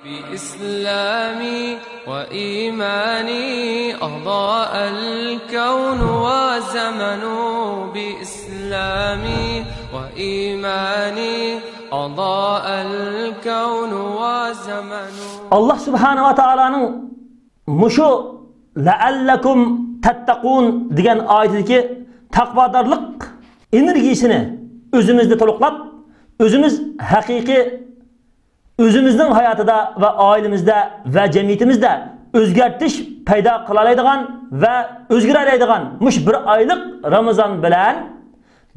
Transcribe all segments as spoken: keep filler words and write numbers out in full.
بإسلامي وإيماني أضاء الكون وزمن. بإسلامي وإيماني أضاء الكون وزمن. ئاللاھ سۇبھانەھۇ ۋە تائالانىڭ مۇشۇ لەئەللەكۇم تەتتەقۇن دېگەن ئايىتىدىكى تەقۋادارلىق ئېنېرگىيىسىنى ئۆزىمىزدە تولۇقلاپ، ئۆزىمىز ھەقىقىي ئۆزىمىزنىڭ ھاياتىدا ۋە ئائىلىمىزدە ۋە جەمئىيىتىمىزدە ئۆزگەرتىش پەيدا قىلالايدىغان ۋە ئۆزگىرەلەيدىغان مۇشۇ بىر ئايلىق رامىزان بىلەن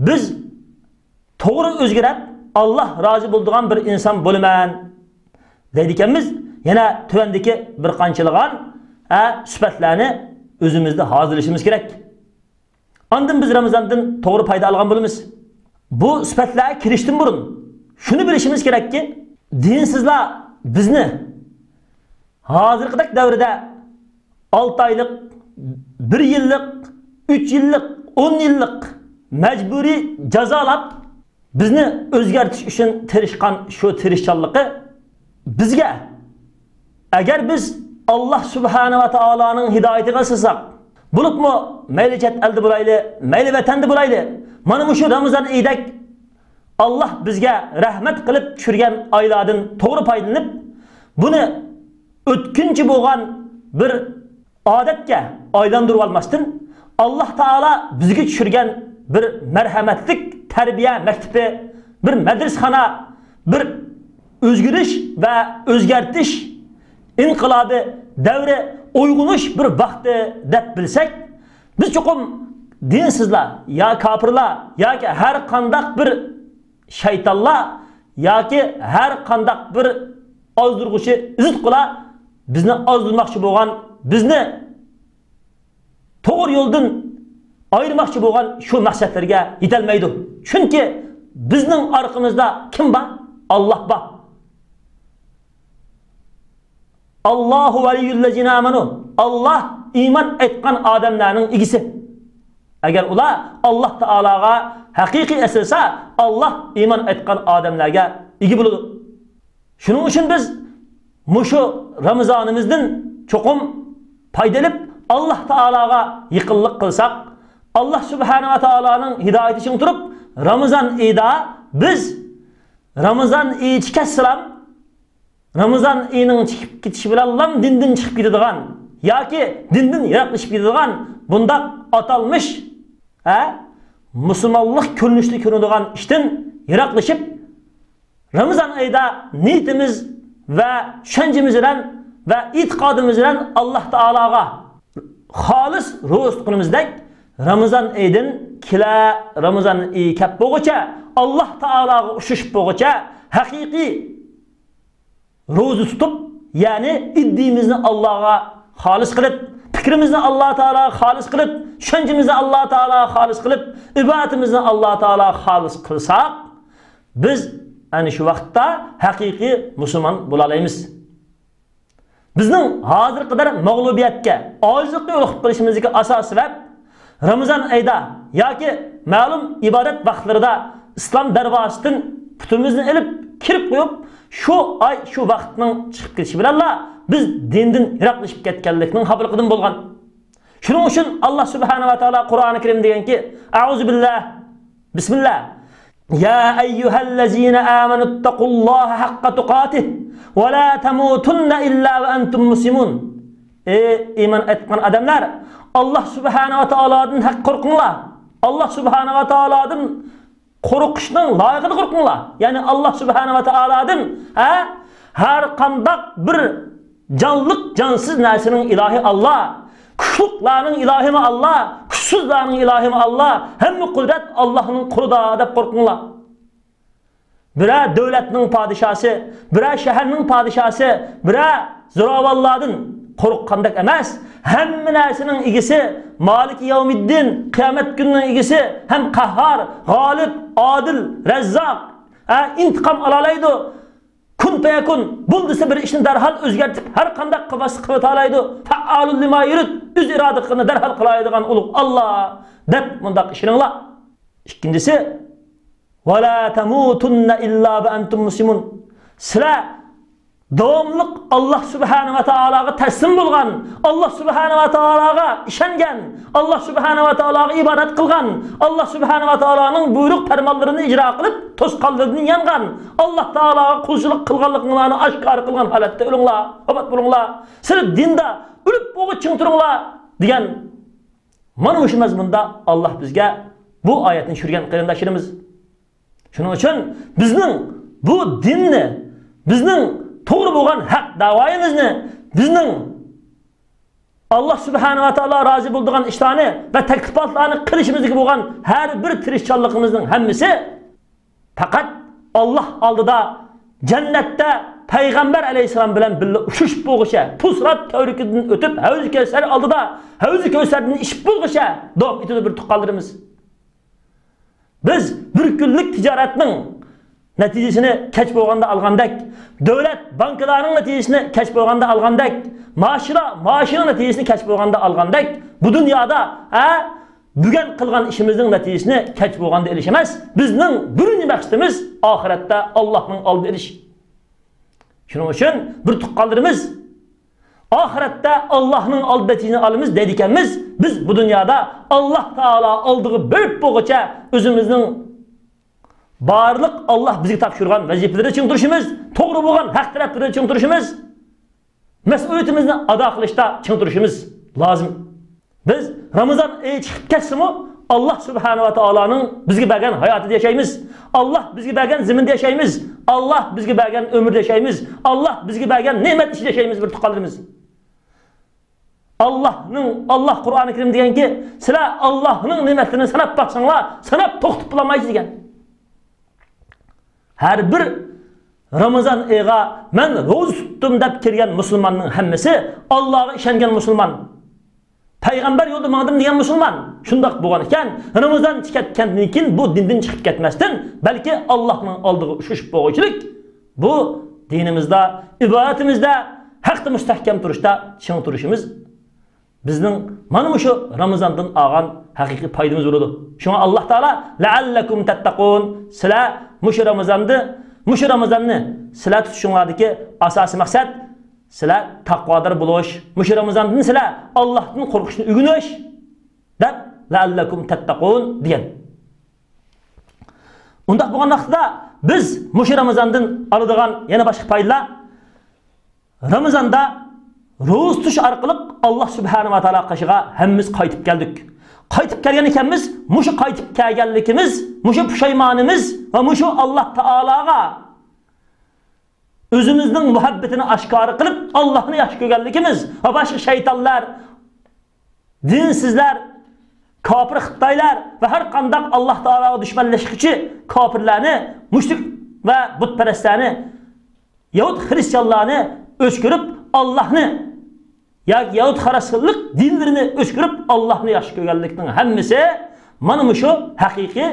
بىز توغرا ئۆزگىرەپ، ئاللاھ رازى بولىدىغان بىر ئىنسان بولىمەن دەيدىكەنمىز. يەنە تۆۋەندىكى بىر قانچىلىغان، ئە، سۈپەتلەرنى ئۆزىمىزدە ھازىرلىشىمىز كېرەك. ئاندىن بىز رامىزاندىن توغرا پايدا ئالغان بولىمىز. بۇ سۈپەتلەرگە كىرىشتىن بۇرۇن شۇنى بىلىشىمىز كېرەككى، دىنسىزلار بىزنى ھازىرقىدەك دەۋردە ئالتە ئايلىق، بىر يىللىق، ئۈچ يىللىق، ئون يىللىق مەجبۇرىي جازالاپ، بىزنى ئۆزگەرتىش ئۈچۈن تىرىشقان شۇ تىرىشچانلىقى بىزگە، ئەگەر بىز ئاللاھ سۇبھانەھۇ ۋە تائالانىڭ ھىدايىتىگە سىزساق، بولۇپمۇ مەيلى چەت ئەلدە بولايلى، مەيلى ۋەتەندە بولايلى، مانا مۇشۇ رامىزان ئېيىدەك ئاللاھ بىزگە رەھمەت قىلىپ چۈشۈرگەن ئايلاردىن توغرا پايدىلىنىپ، بۇنى ئۆتكۈنچى بولغان بىر ئادەتكە ئايلاندۇرۇۋالماستىن، ئاللاھ تائالا بىزگە چۈشۈرگەن بىر مەرھەمەتلىك تەربىيە مەكتىپى، بىر مەدرىسىخانا، بىر ئۆزگىرىش ۋە ئۆزگەرتىش ئىنقىلابى دەۋرى، ئويغىنىش بىر ۋاقتى دەپ بىلسەك، بىز چوقۇم دىنسىزلار يا كاپىرلار ياكى ھەر قانداق بىر شەيتانلار ياكى ھەر قانداق بىر ئازدۇرغۇچى ئىزىتقۇلار بىزنى ئازدۇرماقچى بولغان، بىزنى توغرا يولدىن ئايرىماقچى بولغان شۇ مەقسەتلەرگە يېتەلمەيدۇ. چۈنكى بىزنىڭ ئارقىمىزدا كىم بار؟ ئاللاھ بار. ئاللاھۇ ۋەلىييۇللەزىنە ئامەنۇ. ئاللاھ ئىمان ئېيتقان ئادەملەرنىڭ ئىگىسى. ئەگەر ئۇلار ئاللاھ تائالاغا ھەقىقىي ئېسىلسا، ئاللاھ ئىمان ئېيتقان ئادەملەرگە ئىگە بولىدۇ. شۇنىڭ ئۈچۈن بىز مۇشۇ رامىزانىمىزدىن چوقۇم پايدا ئېلىپ، ئاللاھ تائالاغا يېقىنلىق قىلساق، ئاللاھ سۇبھانەھۇ ۋە تائالانىڭ ھىدايىتى چىڭ تۇرۇپ، رامىزان ئېيىدا بىز رامىزان ئېيى چىقسىلا، رامىزان ئېيىنىڭ چىقىپ كېتىشى بىلەنلا دىندىن چىقىپ كېتىدىغان ياكى دىندىن يىراقلىشىپ كېتىدىغان بۇنداق ئاتالمىش، ھە، مۇسۇلمانلىق كۆرۈنۈشىدە كۆرۈنىدىغان ئىشتىن يىراقلىشىپ، رامىزان ئېيىدا نىيىتىمىز ۋە چۈشەنچىمىز بىلەن ۋە ئېتىقادىمىز بىلەن ئاللاھ تائالاغا خالىس روزا تۇتقىنىمىزدەك، رامىزان ئېيىدىن كېلە رامىزان ئېيى كەپ بولغۇچە، ئاللاھ تائالاغا ئۇچرىشىپ بولغۇچە، ھەقىقىي روزا تۇتۇپ، يەنى ئىدىيىمىزنى ئاللاغا خالىس قىلىپ، پىكرىمىزنى ئاللا تائالاغا خالىس قىلىپ، چۈشەنچىمىزنى ئاللا تائالاغا خالىس قىلىپ، ئىبادىتىمىزنى ئاللا تائالاغا خالىس قىلساق، بىز ئەنە شۇ ۋاقىتتا ھەقىقىي مۇسۇلمان بولالايمىز. بىزنىڭ ھازىرغا قەدەر مەغلۇبىيەتكە، ئاجىزلىققا يولۇقۇپ قېلىشىمىزدىكى ئاساسىي سەۋەب، رامىزان ئېيىدا ياكى مەلۇم ئىبادەت ۋاقىتلىرىدا، ئىسلام دەرۋازىسىدىن پۇتىمىزنى ئېلىپ كىرىپ قويۇپ، شۇ ئاي، شۇ ۋاقىتنىڭ چىقىپ كېتىشى بىلەنلا بىز دىندىن يىراقلىشىپ كەتكەنلىكنىڭ خاپىلىقىدىن بولغان. شۇنىڭ ئۈچۈن ئاللا سۇبھانەھۇ ۋە تائالا قۇرئانى كەرىمدە دېگەنكى، ئەئۇزۇ بىللاھ، بىسمىللاھ. يا أيها الذين آمنوا اتقوا الله حق تقاته ولا تموتن إلا وأنتم مسلمون. ئەي ئىمان ئېيتقان ئادەملەر، ئاللا سۇبھانەھۇ ۋە تائالادىن ھەق قورقۇڭلار. ئاللا سۇبھانەھۇ ۋە تائالادىن قورقۇشنىڭ لايىقىدا قورقۇڭلار. يەنى ئاللا سۇبھانەھۇ ۋە تائالادىن، ھە، ھەر قانداق بىر جانلىق، جانسىز نەرسىنىڭ ئىلاھى ئاللا، كۈچلۈكلەرنىڭ ئىلاھىمۇ ئاللا، كۈچسىزلەرنىڭ ئىلاھىمۇ ئاللا، ھەممە قۇدرەت ئاللانىڭ قولىدا دەپ قورقۇڭلار. بىرەر دۆلەتنىڭ پادىشاسى، بىرەر شەھەرنىڭ پادىشاسى، بىرەر زوراۋانلاردىن قورققاندەك ئەمەس، ھەممە نەرسىنىڭ ئىگىسى، مالىكى يەۋمىددىن، قىيامەت كۈنىنىڭ ئىگىسى، ھەم قەھھار، غالىب، ئادىل، رەززاق، ھە، ئىنتىقام ئالالايدۇ. كۇن پەيەكۇن، بول دېسە بىر ئىشنى دەرھال ئۆزگەرتىپ، ھەر قانداق قىلماسلىق قىلىۋېتەلايدۇ. فەئالۇن لىما يۇرىد، ئۆز ئىرادە قىلغىنىنى دەرھال قىلالايدىغان ئۇلۇغ ئاللا، دەپ مۇنداق ئىشىنىڭلار. ئىككىنچىسى، ۋەلا تەمۇتۇننە ئىللا ۋە ئەنتۇم مۇسلىمۇن. سىلەر داۋاملىق ئاللاھ سۇبھانەھۇ ۋە تائالاغا تەسلىم بولغان، ئاللاھ سۇبھانەھۇ ۋە تائالاغا ئىشەنگەن، ئاللاھ سۇبھانەھۇ ۋە تائالاغا ئىبادەت قىلغان، ئاللاھ سۇبھانەھۇ ۋە تائالانىڭ بۇيرۇق پەرمانلىرىنى ئىجرا قىلىپ، توسقانلىرىدىن يانغان، ئاللاھ تائالاغا قۇلچىلىق قىلغانلىقىڭلارنى ئاشكارا قىلغان ھالەتتە ئۆلۈڭلار، ۋاپات بولۇڭلار. سىلەر دىندا ئۆلۈپ بولغۇچە چىڭ تۇرۇڭلار دېگەن. مانا مۇشۇ مەزمۇندا ئاللاھ بىزگە بۇ ئايەتنى چۈشۈرگەن، قېرىنداشلىرىمىز. شۇنىڭ ئۈچۈن بىزنىڭ بۇ دىننى، بىزنىڭ توغرا بولغان ھەق داۋايىمىزنى، بىزنىڭ ئاللاھ سۇبھانەھۇ ۋە تائالا رازى بولىدىغان ئىشلارنى ۋە تەكلىپاتلارنى قىلىشىمىزدىكى بولغان ھەر بىر تىرىشچانلىقىمىزنىڭ ھەممىسى پەقەت ئاللاھ ئالدىدا، جەننەتتە پەيغەمبەر ئەلەيھىسسالام بىلەن بىللە ئۇچرىشىپ بولغۇچە، پۇسرات تەۋرىكىدىن ئۆتۈپ، ھەۋزى كەۋسەر ئالدىدا، ھەۋزى كەۋسەردىن ئىچىپ بولغۇچە داۋام ئېتىدۇ، بىر تۇغقانلىرىمىز. بىز بىر كۈنلۈك تىجارەتنىڭ نەتىجىسىنى كەچ بولغاندا ئالغاندەك، دۆلەت بانكىلارنىڭ نەتىجىسىنى كەچ بولغاندا ئالغاندەك، ماشىنا، ماشىنىنىڭ نەتىجىسىنى كەچ بولغاندا ئالغاندەك، بۇ دۇنيادا، ھە، بۈگۈن قىلغان ئىشىمىزنىڭ نەتىجىسىنى كەچ بولغاندا ئېلىش ئەمەس، بىزنىڭ بىرىنچى مەقسىتىمىز ئاخىرەتتە ئاللاھنىڭ ئالدىدا ئېلىش. شۇنىڭ ئۈچۈن بىر تۇغقانلىرىمىز، ئاخىرەتتە ئاللاھنىڭ ئالدىدا نەتىجىنى ئالىمىز دەيدىكەنمىز، بىز بۇ دۇنيادا ئاللاھ تائالا ئالدىغا بېرىپ بولغۇچە ئۆزىمىزنىڭ بارلىق ئاللاھ بىزگە تاپشۇرغان ۋەزىپىلىرىدە چىڭ تۇرۇشىمىز، توغرا بولغان ھەق تەرەپلىرىدە چىڭ تۇرۇشىمىز، مەسئۇلىيىتىمىزنى ئادا قىلىشتا چىڭ تۇرۇشىمىز لازىم. بىز رامىزان ئېيى چىقىپ كەتسىمۇ، ئاللاھ سۇبھانەھۇ ۋە تائالانىڭ بىزگە بەرگەن ھاياتىدا ياشايمىز. ئاللاھ بىزگە بەرگەن زېمىندا ياشايمىز. ئاللاھ بىزگە بەرگەن ئۆمۈردە ياشايمىز. ئاللاھ بىزگە بەرگەن نېمەت ئىچىدە ياشايمىز، بىر تۇغقانلىرىمىز. ئاللاھنىڭ، ئاللاھ قۇرئانى كەرىمدە دېگەنكى، سىلەر ئاللاھنىڭ نېمەتلىرىنى ساناپ باقساڭلار، ساناپ توختىتىپ بولالمايسىز دېگەن. ھەر بىر رامىزان ئېيىغا مەن روزا تۇتتۇم دەپ كىرگەن مۇسۇلماننىڭ ھەممىسى ئاللاھقا ئىشەنگەن مۇسۇلمان. پەيغەمبەر يولىدا ماڭدىم دېگەن مۇسۇلمان. شۇنداق بولغان ئىكەن، رامىزان چىقىپ كەتكەندىن كېيىن بۇ دىندىن چىقىپ كەتمەستىن، بەلكى ئاللاھنىڭ ئالدىغا ئۇچرىشىپ بولغۇچىلىك بۇ دىنىمىزدا، ئىبادىتىمىزدە، ھەقتە مۇستەھكەم تۇرۇشتا چىڭ تۇرۇشىمىز بىزنىڭ مانا مۇشۇ رامىزاندىن ئالغان ھەقىقىي پايدىمىز بولىدۇ. شۇڭا ئاللاھ تائالا لەئەللەكۇم تەتتەقۇن، سىلەر مۇشۇ رامىزاندا، مۇشۇ رامىزاننى سىلەر تۇتۇشۇڭلاردىكى ئاساسىي مەقسەت سىلەر تەقۋادار بولۇش، مۇشۇ رامىزاندىن سىلەر ئاللاھتىن قورقۇشنى ئۆگىنىش دەپ، لەئەللەكۇم تەتتەقۇن دېگەن. ئۇنداق بولغان ۋاقىتتا بىز مۇشۇ رامىزاندىن ئالىدىغان يەنە باشقا پايدىلار، رامىزاندا روزا تۇتۇش ئارقىلىق ئاللاھ سۇبھانەھۇ ۋە تائالا قېشىغا ھەممىمىز قايتىپ كەلدۇق. قايتىپ كەلگەن ئىكەنمىز، مۇشۇ قايتىپ كەلگەنلىكىمىز، مۇشۇ پۇشايمانىمىز ۋە مۇشۇ ئاللاھ تائالاغا ئۆزىمىزنىڭ مۇھەببىتىنى ئاشكارا قىلىپ، ئاللاھنى ياخشى كۆرگەنلىكىمىز ۋە باشقا شەيتانلار، دىنسىزلەر، كاپىر خىتايلار ۋە ھەر قانداق ئاللاھ تائالاغا دۈشمەنلەشكۈچى كاپىرلارنى، مۇشرىك ۋە بۇتپەرەسلەرنى، يەھۇد خىرىستىيانلارنى ئۆچ كۆرۈپ، ئاللاھنى ياكى يەھۇد خىرىستىيانلىق دىنلىرىنى ئۆچ كۆرۈپ، ئاللاھنى ياخشى كۆرگەنلىكنىڭ ھەممىسى مانا مۇشۇ ھەقىقىي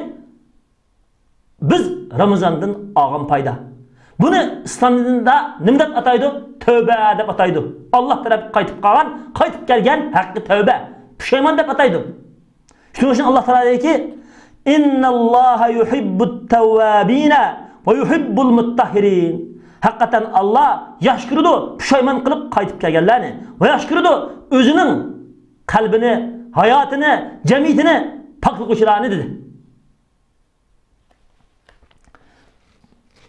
بىز رامىزاندىن ئالغان پايدا. بۇنى ئىسلام دىنىدا نېمە دەپ ئاتايدۇ؟ تەۋبە دەپ ئاتايدۇ. ئاللاھ تەرەپكە قايتىپ قالغان، قايتىپ كەلگەن ھەققى تەۋبە، پۇشايمان دەپ ئاتايدۇ. شۇنىڭ ئۈچۈن ئاللاھ تائالا دەيدىكى، «ئىنناللاھا يۇھىببۇت تەۋۋابىنە ۋە يۇھىببۇل مۇتتەھھىرىن.» ھەقىقەتەن ئاللاھ ياخشى كۆرىدۇ پۇشايمان قىلىپ قايتىپ كەلگەنلەرنى ۋە ياخشى كۆرىدۇ ئۆزىنىڭ قەلبىنى، ھاياتىنى، جەمئىيىتىنى پاكلىغۇچىلارنى دېدى.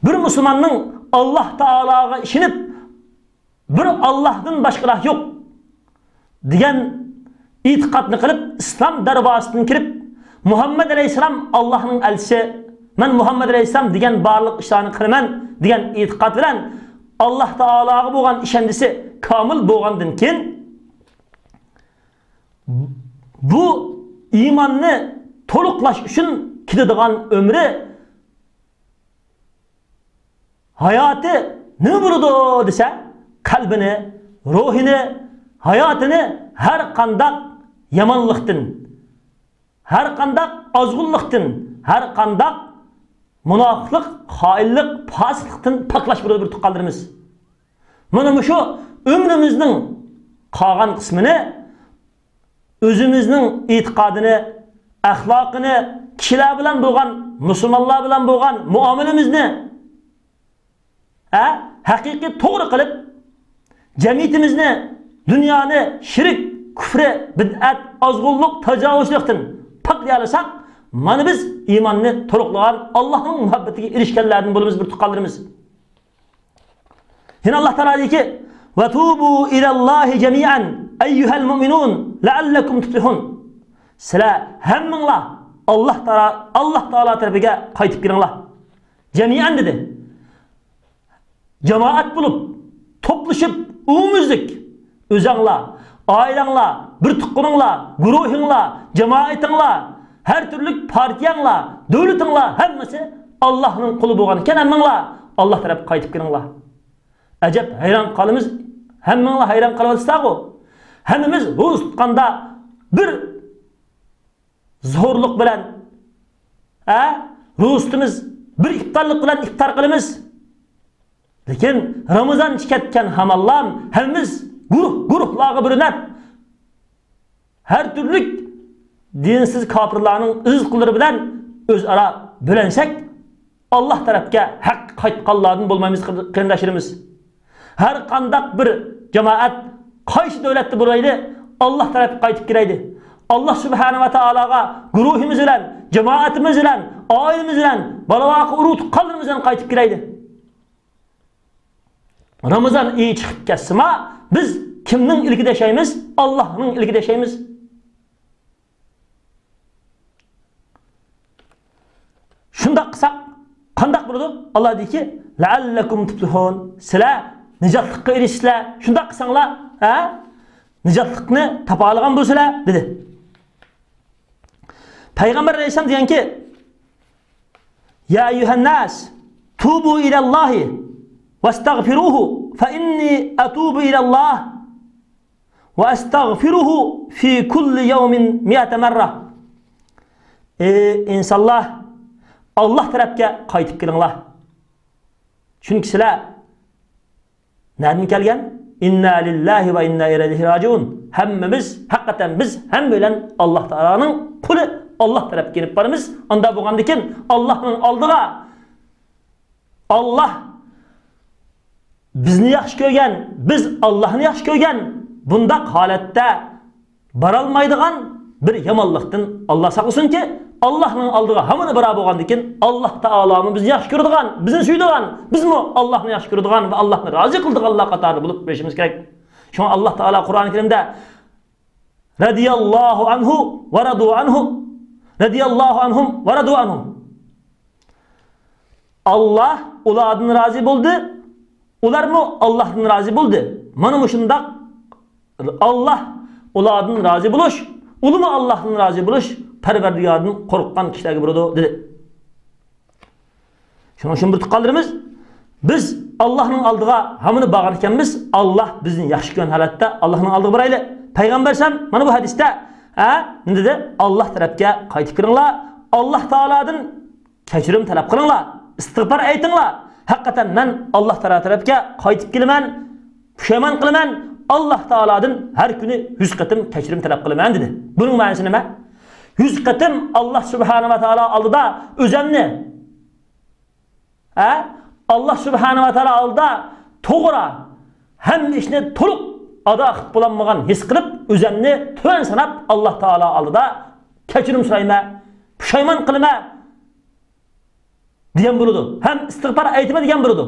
بىر مۇسۇلماننىڭ ئاللاھ تائالاغا ئىشىنىپ، بىر ئاللاھتىن باشقا ئىلاھ يوق دېگەن ئېتىقادنى قىلىپ، ئىسلام دەرۋازىسىدىن كىرىپ، مۇھەممەد ئەلەيھىسسالام ئاللاھنىڭ ئەلچىسى، مەن مۇھەممەد ئەلەيھىسسالام دېگەن بارلىق ئىشلارنى قىلىمەن دېگەن ئېتىقاد بىلەن ئاللاھ تائالاغا بولغان ئىشەنچىسى كامىل بولغاندىن كېيىن، بۇ ئىماننى تولۇقلاش ئۈچۈن كېتىدىغان ئۆمرى، ھاياتى نېمە بولىدۇ دېسە، قەلبىنى، روھىنى، ھاياتىنى ھەر قانداق يامانلىقتىن، ھەر قانداق ئازغۇنلۇقتىن، ھەر قانداق مۇناپىقلىق، خائىنلىق، پاسىقلىقتىن پاكلاش بولىدۇ، بىر تۇغقانلىرىمىز. مانا مۇشۇ ئۆمرىمىزنىڭ قالغان قىسمىنى ئۆزىمىزنىڭ ئېتىقادىنى، ئەخلاقىنى، كىشىلەر بىلەن بولغان، مۇسۇلمانلار بىلەن بولغان مۇئامىلىمىزنى، ھە، ھەقىقىي توغرا قىلىپ، جەمئىيىتىمىزنى دۇنيانى شىرك، كۇفرى، بىدئەت، ئازغۇنلۇق، تاجاۋۇزچىلىقتىن پاكلىيالىساق، مانا بىز ئىماننى تولۇقلىغان، ئاللاھنىڭ مۇھەببىتىگە ئېرىشكەنلەردىن بولىمىز، بىر تۇغقانلىرىمىز. يەنە ئاللاھ تائالا دېيكى، «ۋەتۇبۇ ئىلەللاھى جەمىئەن ئەييۇھەل مۇئمىنۇن لەئەللەكۇم تۇفلىھۇن.» سىلەر ھەممىڭلار ئاللاھ تائالا، ئاللاھ تائالا تەرىپىگە قايتىپ كېلىڭلار. جەمىئەن دېدى. جامائەت بولۇپ، توپلىشىپ، ئومۇميۈزلۈك ئۆزەڭلار، ئائىلەڭلار، بىر تۇغقىنىڭلار، گۇرۇھىڭلار، جامائىتىڭلار، ھەر تۈرلۈك پارتىيەڭلار، دۆلىتىڭلار، ھەممىسى ئاللاھنىڭ قۇلى بولغان ئىكەن، ھەممىڭلار ئاللاھ تەرەپكە قايتىپ كېلىڭلار. ئەجەب ھەيران قالىمىز، ھەممىڭلار ھەيران قېلىۋاتىسىلەرغۇ. ھەممىمىز روزا تۇتقاندا بىر زوھۇرلۇق بىلەن، ھە، روزا تۇتىمىز، بىر ئىپتارلىق بىلەن ئىپتار قىلىمىز. لېكىن رامىزان چىقىۋەتكەن ھامانلا ھەممىمىز گۇرۇھ، گۇرۇھلارغا بۆلۈنۈپ، ھەر تۈرلۈك دىنسىز كاپىرلارنىڭ ئىز قوللىرى بىلەن ئۆزئارا بۆلۈنسەك، ئاللاھ تەرەپكە ھەق قايتقانلاردىن بولمايمىز، قېرىنداشلىرىمىز. ھەر قانداق بىر جامائەت قايسى دۆلەتتە بولايلى، ئاللاھ تەرەپكە قايتىپ كېلەيلى. ئاللاھ سۇبھانەھۇ ۋە تائالاغا گۇرۇھىمىز بىلەن، جامائىتىمىز بىلەن، ئائىلىمىز بىلەن، بالا-ۋاقا، ئۇرۇق-تۇغقانلىرىمىز بىلەن قايتىپ كېلەيلى. رامىزان ئېيى چىقىپ كەتسىمۇ، بىز كىمنىڭ ئىلكىدە ياشايمىز؟ ئاللاھنىڭ ئىلكىدە ياشايمىز. شۇنداق قىلساق، قانداق بولىدۇ؟ ئاللاھ دېيكى، لەئەللەكۇم تۇفلىھۇن. سىلەر نىجاتلىققا ئېرىشىسىلەر. شۇنداق قىلساڭلار، ھە؟ نىجاتلىقنى تاپالىغان بولىسىلەر، دېدى. پەيغەمبەر ئەلەيھىسسالام دېگەنكى، يا أيها الناس توبوا إلى الله واستغفروه فإني أتوب إلى الله وأستغفره في كل يوم مائة مرة. ئى ئىنسانلار، ئاللاھ تەرەپكە قايتىپ كېلىڭلار. چۈنكى سىلەر نەدىن كەلگەن؟ إنا لله وإنا إليه راجعون. ھەممىمىز، ھەقىقەتەن بىز ھەممە بىلەن ئاللاھ تائالانىڭ قۇلى، ئاللاھ تەرەپكە كېلىپ بارىمىز. ئاندا بولغاندىكىن ئاللاھنىڭ ئالدىغا، ئاللاھ بىزنى ياخشى كۆرگەن، بىز ئاللاھنى ياخشى كۆرگەن بۇنداق ھالەتتە بارالمايدىغان بىر يامانلىقتىن ئاللاھ ساقلىسۇنكى، ئاللاھنىڭ ئالدىغا ھامان بارا بولغاندىكىن، ئاللاھ تائالامۇ بىزنى ياخشى كۆرىدىغان، بىزنى سۆيىدىغان، بىزمۇ ئاللاھنى ياخشى كۆرىدىغان ۋە ئاللاھنى رازى قىلىدىغانلار قاتارىدا بولۇپ بېرىشىمىز كېرەك. شۇڭا ئاللاھ تائالا قۇرئان كەرىمدە، رەزىيەللاھۇ ئەنھۇ ۋە رەزۇ ئەنھۇ، رەزىيەللاھۇ ئەنھۇم ۋە رەزۇ ئەنھۇ. ئاللاھ ئۇلاردىن رازى بولدى، ئۇلارمۇ ئاللاھتىن رازى بولدى. مانا مۇشۇنداق ئاللاھ ئۇلاردىن رازى بولۇش، ئۇلىمۇ ئاللاھتىن رازى بولۇش، پەرۋەردىگاردىن قورققان كىشىلەرگە بولىدۇ، دېدى. شۇنىڭ ئۈچۈن بىر تۇغقانلىرىمىز، بىز ئاللاھنىڭ ئالدىغا ھامىنى بارغان ئىكەنمىز، ئاللاھ بىزنى ياخشى كۆرگەن ھالەتتە ئاللاھنىڭ ئالدىغا بارايلى. پەيغەمبەر ئەلەيھىسسالام مانا بۇ ھەدىستە، ھە، نېمە دېدى؟ ئاللاھ تەرەپكە قايتىپ كىرىڭلار، ئاللاھ تائالادىن كەچۈرۈم تەلەپ قىلىڭلار، ئىستىغپار ئېيتىڭلار. ھەقىقەتەن مەن ئاللاھ تائالا تەرەپكە قايتىپ كېلىمەن، پۇشايمان قىلىمەن، ئاللاھ تائالادىن ھەر كۈنى يۈز قېتىم كەچۈرۈم تەلەپ قىلىمەن، دېدى. بۇنىڭ مەنىسى نېمە؟ يۈز قېتىم ئاللاھ سۇبھانەھۇ ۋە تائالا ئالدىدا ئۆزەمنى، ھە؟ ئاللاھ سۇبھانەھۇ ۋە تائالا ئالدىدا توغرا، ھەممە ئىشنى تولۇق ئادا قىلىپ بولالمىغان ھېس قىلىپ، ئۆزەمنى تۆۋەن ساناپ، ئاللاھ تائالا ئالدىدا كەچۈرۈم سورايمەن، پۇشايمان قىلىمەن دېگەن بولىدۇ. ھەم ئىستىغپار ئېيتىمەن دېگەن بولىدۇ.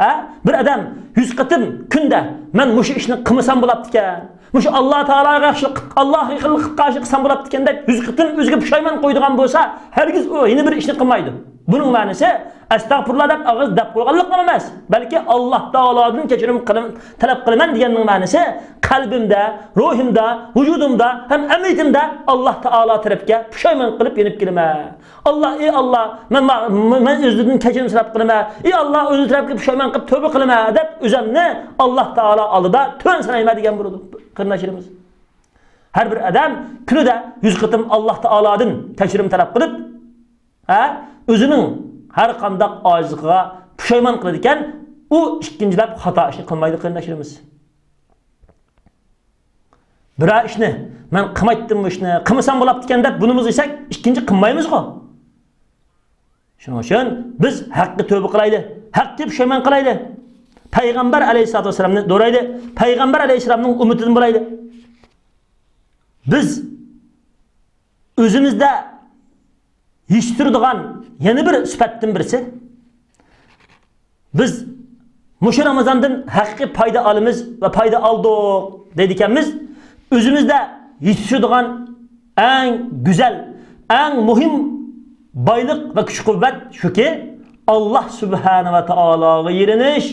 ھە؟ بىر ئادەم يۈز قېتىم كۈندە، مەن مۇشۇ ئىشنى قىلمىسام بولاپتىكەن، مۇشۇ ئاللاھ تائالاغا ياخشىلىق قىپ، ئاللاھقا يېقىنلىق قىلىپ قارشى قىلسام بولاپتىكەن دەپ يۈز قېتىم ئۆزىگە پۇشايمان قويىدىغان بولسا، ھەرگىز ئۇ يەنە بىر ئىشنى قىلمايدۇ. بۇنىڭ مەنىسى ئەستەغپۇرۇللا دەپ ئاغزىدا دەپ قويغانلىقلا ئەمەس، بەلكى ئاللاھ تائالادىن كەچۈرۈم قىلىم-، تەلەپ قىلىمەن دېگەننىڭ مەنىسى قەلبىمدە، روھىمدا، ۋۇجۇدۇمدا ھەم ئەمەلىيىتىمدە ئاللاھ تائالا تەرەپكە پۇشايمان قىلىپ يېنىپ كېلىمەن. ئاللاھ، ئى ئاللاھ، مەن ما-، مەن ئۆزىدىن كەچۈرۈم سوراپ قىلىمەن. ئى ئاللاھ، ئۆزى تەرەپكە پۇشايمان قىلىپ تۆبە قىلىمەن دەپ ئۆزەمنى ئاللاھ تائالا ئالدىدا تۆۋەن سانايمەن دېگەن بولىدۇ، قېرىنداشلىرىمىز. ھەر بىر ئادەم كۈنىدە يۈز قېتىم ئاللاھ تائالادىن كەچۈرۈم تەلەپ قىلىپ، ھە، ئۆزىنىڭ ھەر قانداق ئاجىزلىقىغا پۇشايمان قىلىدىكەن، ئۇ ئىككىنچىلەپ خاتا ئىشنى قىلمايدۇ، قېرىنداشلىرىمىز. بىرەر ئىشنى، مەن قىلمايتتىم بۇ ئىشنى، قىلمىسام بولاپتىكەن دەپ بۇنىمىزغا ئىشەك، ئىككىنچى قىلمايمىزغۇ. شۇنىڭ ئۈچۈن بىز ھەققە تۆبە قىلايلى، ھەققە پۇشايمان قىلايلى. پەيغەمبەر ئەلەيھىسسالاتۇ ۋەسسالامنى دورايلى. پەيغەمبەر ئەلەيھىسسالامنىڭ ئۈممىتىدىن بولايلى. بىز ئۆزىمىزدە يېتىشتۈرىدىغان يەنە بىر سۈپەتتىن بىرسى، بىز مۇشۇ رامىزاندىن ھەقىقىي پايدا ئالىمىز ۋە پايدا ئالدۇق دەيدىكەنمىز. ئۆزىمىزدە يېتىشىدىغان ئەڭ گۈزەل، ئەڭ مۇھىم بايلىق ۋە كۈچ-قۇۋۋەت شۇكى، ئاللا سۇبھانە ۋە تائالاغا يېلىنىش،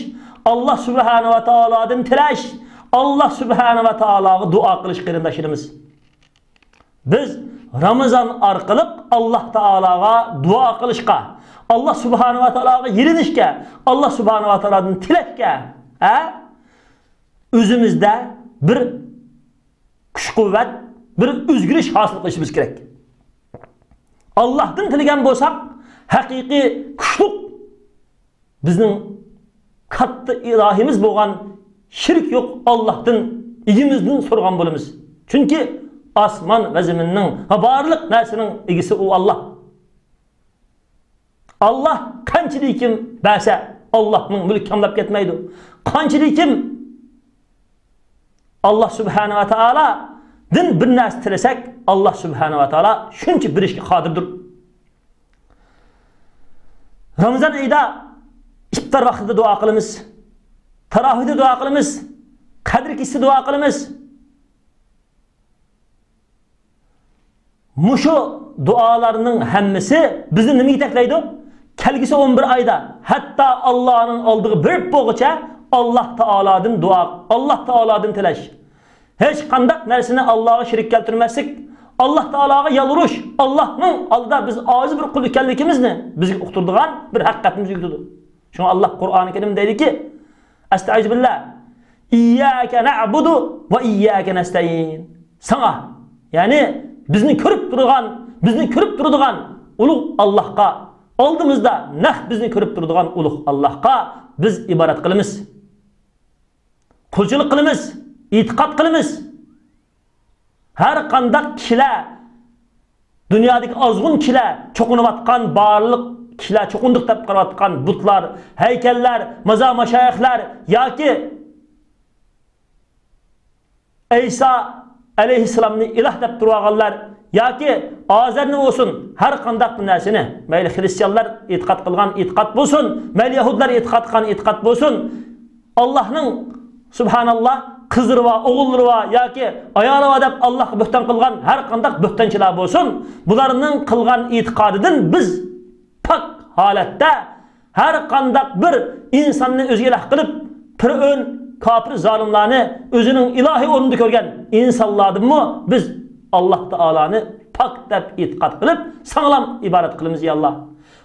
ئاللا سۇبھانە ۋە تائالادىن تىلەش، ئاللا سۇبھانە ۋە تائالاغا دۇئا قىلىش، قېرىنداشلىرىمىز. بىز رامىزان ئارقىلىق ئاللا تائالاغا دۇئا قىلىشقا، ئاللا سۇبھانە ۋە تائالاغا يېلىنىشكە، ئاللا سۇبھانە ۋە تائالادىن تىلەشكە، ھە؟ ئۆزىمىزدە بىر كۈچ-قۇۋۋەت، بىر ئۆزگىرىش ھاسىل قىلىشىمىز كېرەك. ئاللاھتىن تىلىگەن بولساق، ھەقىقىي كۈچلۈك بىزنىڭ كاتتا ئىلاھىمىز بولغان شېرىك يوق ئاللاھتىن، ئىگىمىزدىن سورىغان بولىمىز. چۈنكى ئاسمان ۋە زېمىننىڭ ۋە بارلىق نەرسىنىڭ ئىگىسى ئۇ ئاللاھ. ئاللاھ قانچىلىكىم بەرسە، ئاللاھنىڭ مۈلكى كاملاپ كەتمەيدۇ. قانچىلىكىم ئاللاھ سۇبھانە ۋە تائالادىن بىر نەرسە تىلىسەك، ئاللاھ سۇبھانە ۋە تائالا شۇنچە بېرىشكە قادىردۇر. رامىزان ئېيىدا ئىپتار ۋاقتىدا دۇئا قىلىمىز. تاراۋىھتا دۇئا قىلىمىز. قەدىر كېچىسى دۇئا قىلىمىز. مۇشۇ دۇئالارنىڭ ھەممىسى بىزنى نېمىگە يېتەكلەيدۇ؟ كەلگۈسى ئون بىر ئايدا ھەتتا ئاللانىڭ ئالدىغا بېرىپ بولغۇچە ئاللا تائالادىن دۇئا، ئاللا تائالادىن تىلەش. ھېچقانداق نەرسىنى ئاللاغا شېرىك كەلتۈرمەسلىك، ئاللا تائالاغا يالۋۇرۇش، ئاللانىڭ ئالدىدا بىز ئاجىز بىر قۇل ئىكەنلىكىمىزنى بىزگە ئۇقتۇرىدىغان بىر ھەقىقەتنى بىزگە ئۆگىتىدۇ. شۇڭا ئاللا قۇرئانى كەرىمدە دەيدىكى، ئەستەئىزۇ بىللا، ئىيياكە نەئبۇدۇ ۋە ئىيياكە نەستەئىن. ساڭا، يەنى بىزنى كۆرۈپ تۇرغان، بىزنى كۆرۈپ تۇرىدىغان ئۇلۇغ ئاللاھقا، ئالدىمىزدا نەق بىزنى كۆرۈپ تۇرىدىغان ئۇلۇغ ئاللاھقا بىز ئىبادەت قىلىمىز. قۇلچىلىق قىلىمىز، ئېتىقاد قىلىمىز. ھەر قانداق كىشىلەر، دۇنيادىكى ئازغۇن كىشىلەر چوقۇنۇۋاتقان، بارلىق كىشىلەر چوقۇندۇق دەپ قاراۋاتقان بۇتلار، ھەيكەللەر، مازار مەشايىخلار ياكى ئەيسا ئەلەيھىسسالامنى ئىلاھ دەپ تۇرۇۋالغانلار ياكى ئازەرنى بولسۇن، ھەر قانداق بىر نەرسىنى، مەيلى خرىستىيانلار ئېتىقاد قىلغان ئېتىقاد بولسۇن، مەيلى يەھۇدلار ئېتىقاد قىلغان ئېتىقاد بولسۇن، ئاللاھنىڭ، سۇبھاناللا، قىزلىرى بار، ئوغۇللىرى بار ياكى ئايالى بار دەپ ئاللاھقا بۆھتان قىلغان ھەر قانداق بۆھتانچىلار بولسۇن، بۇلارنىڭ قىلغان ئېتىقادىدىن بىز پاك ھالەتتە ھەر قانداق بىر ئىنساننى ئۆزىگە ئىلاھ قىلىپ، پىرئۆن، كاپىر، زالىملارنى ئۆزىنىڭ ئىلاھىي ئورنىدا كۆرگەن ئىنسانلاردىنمۇ بىز ئاللاھ تائالانى پاك دەپ ئېتىقاد قىلىپ، ساڭىلام ئىبادەت قىلىمىز، يا ئاللاھ.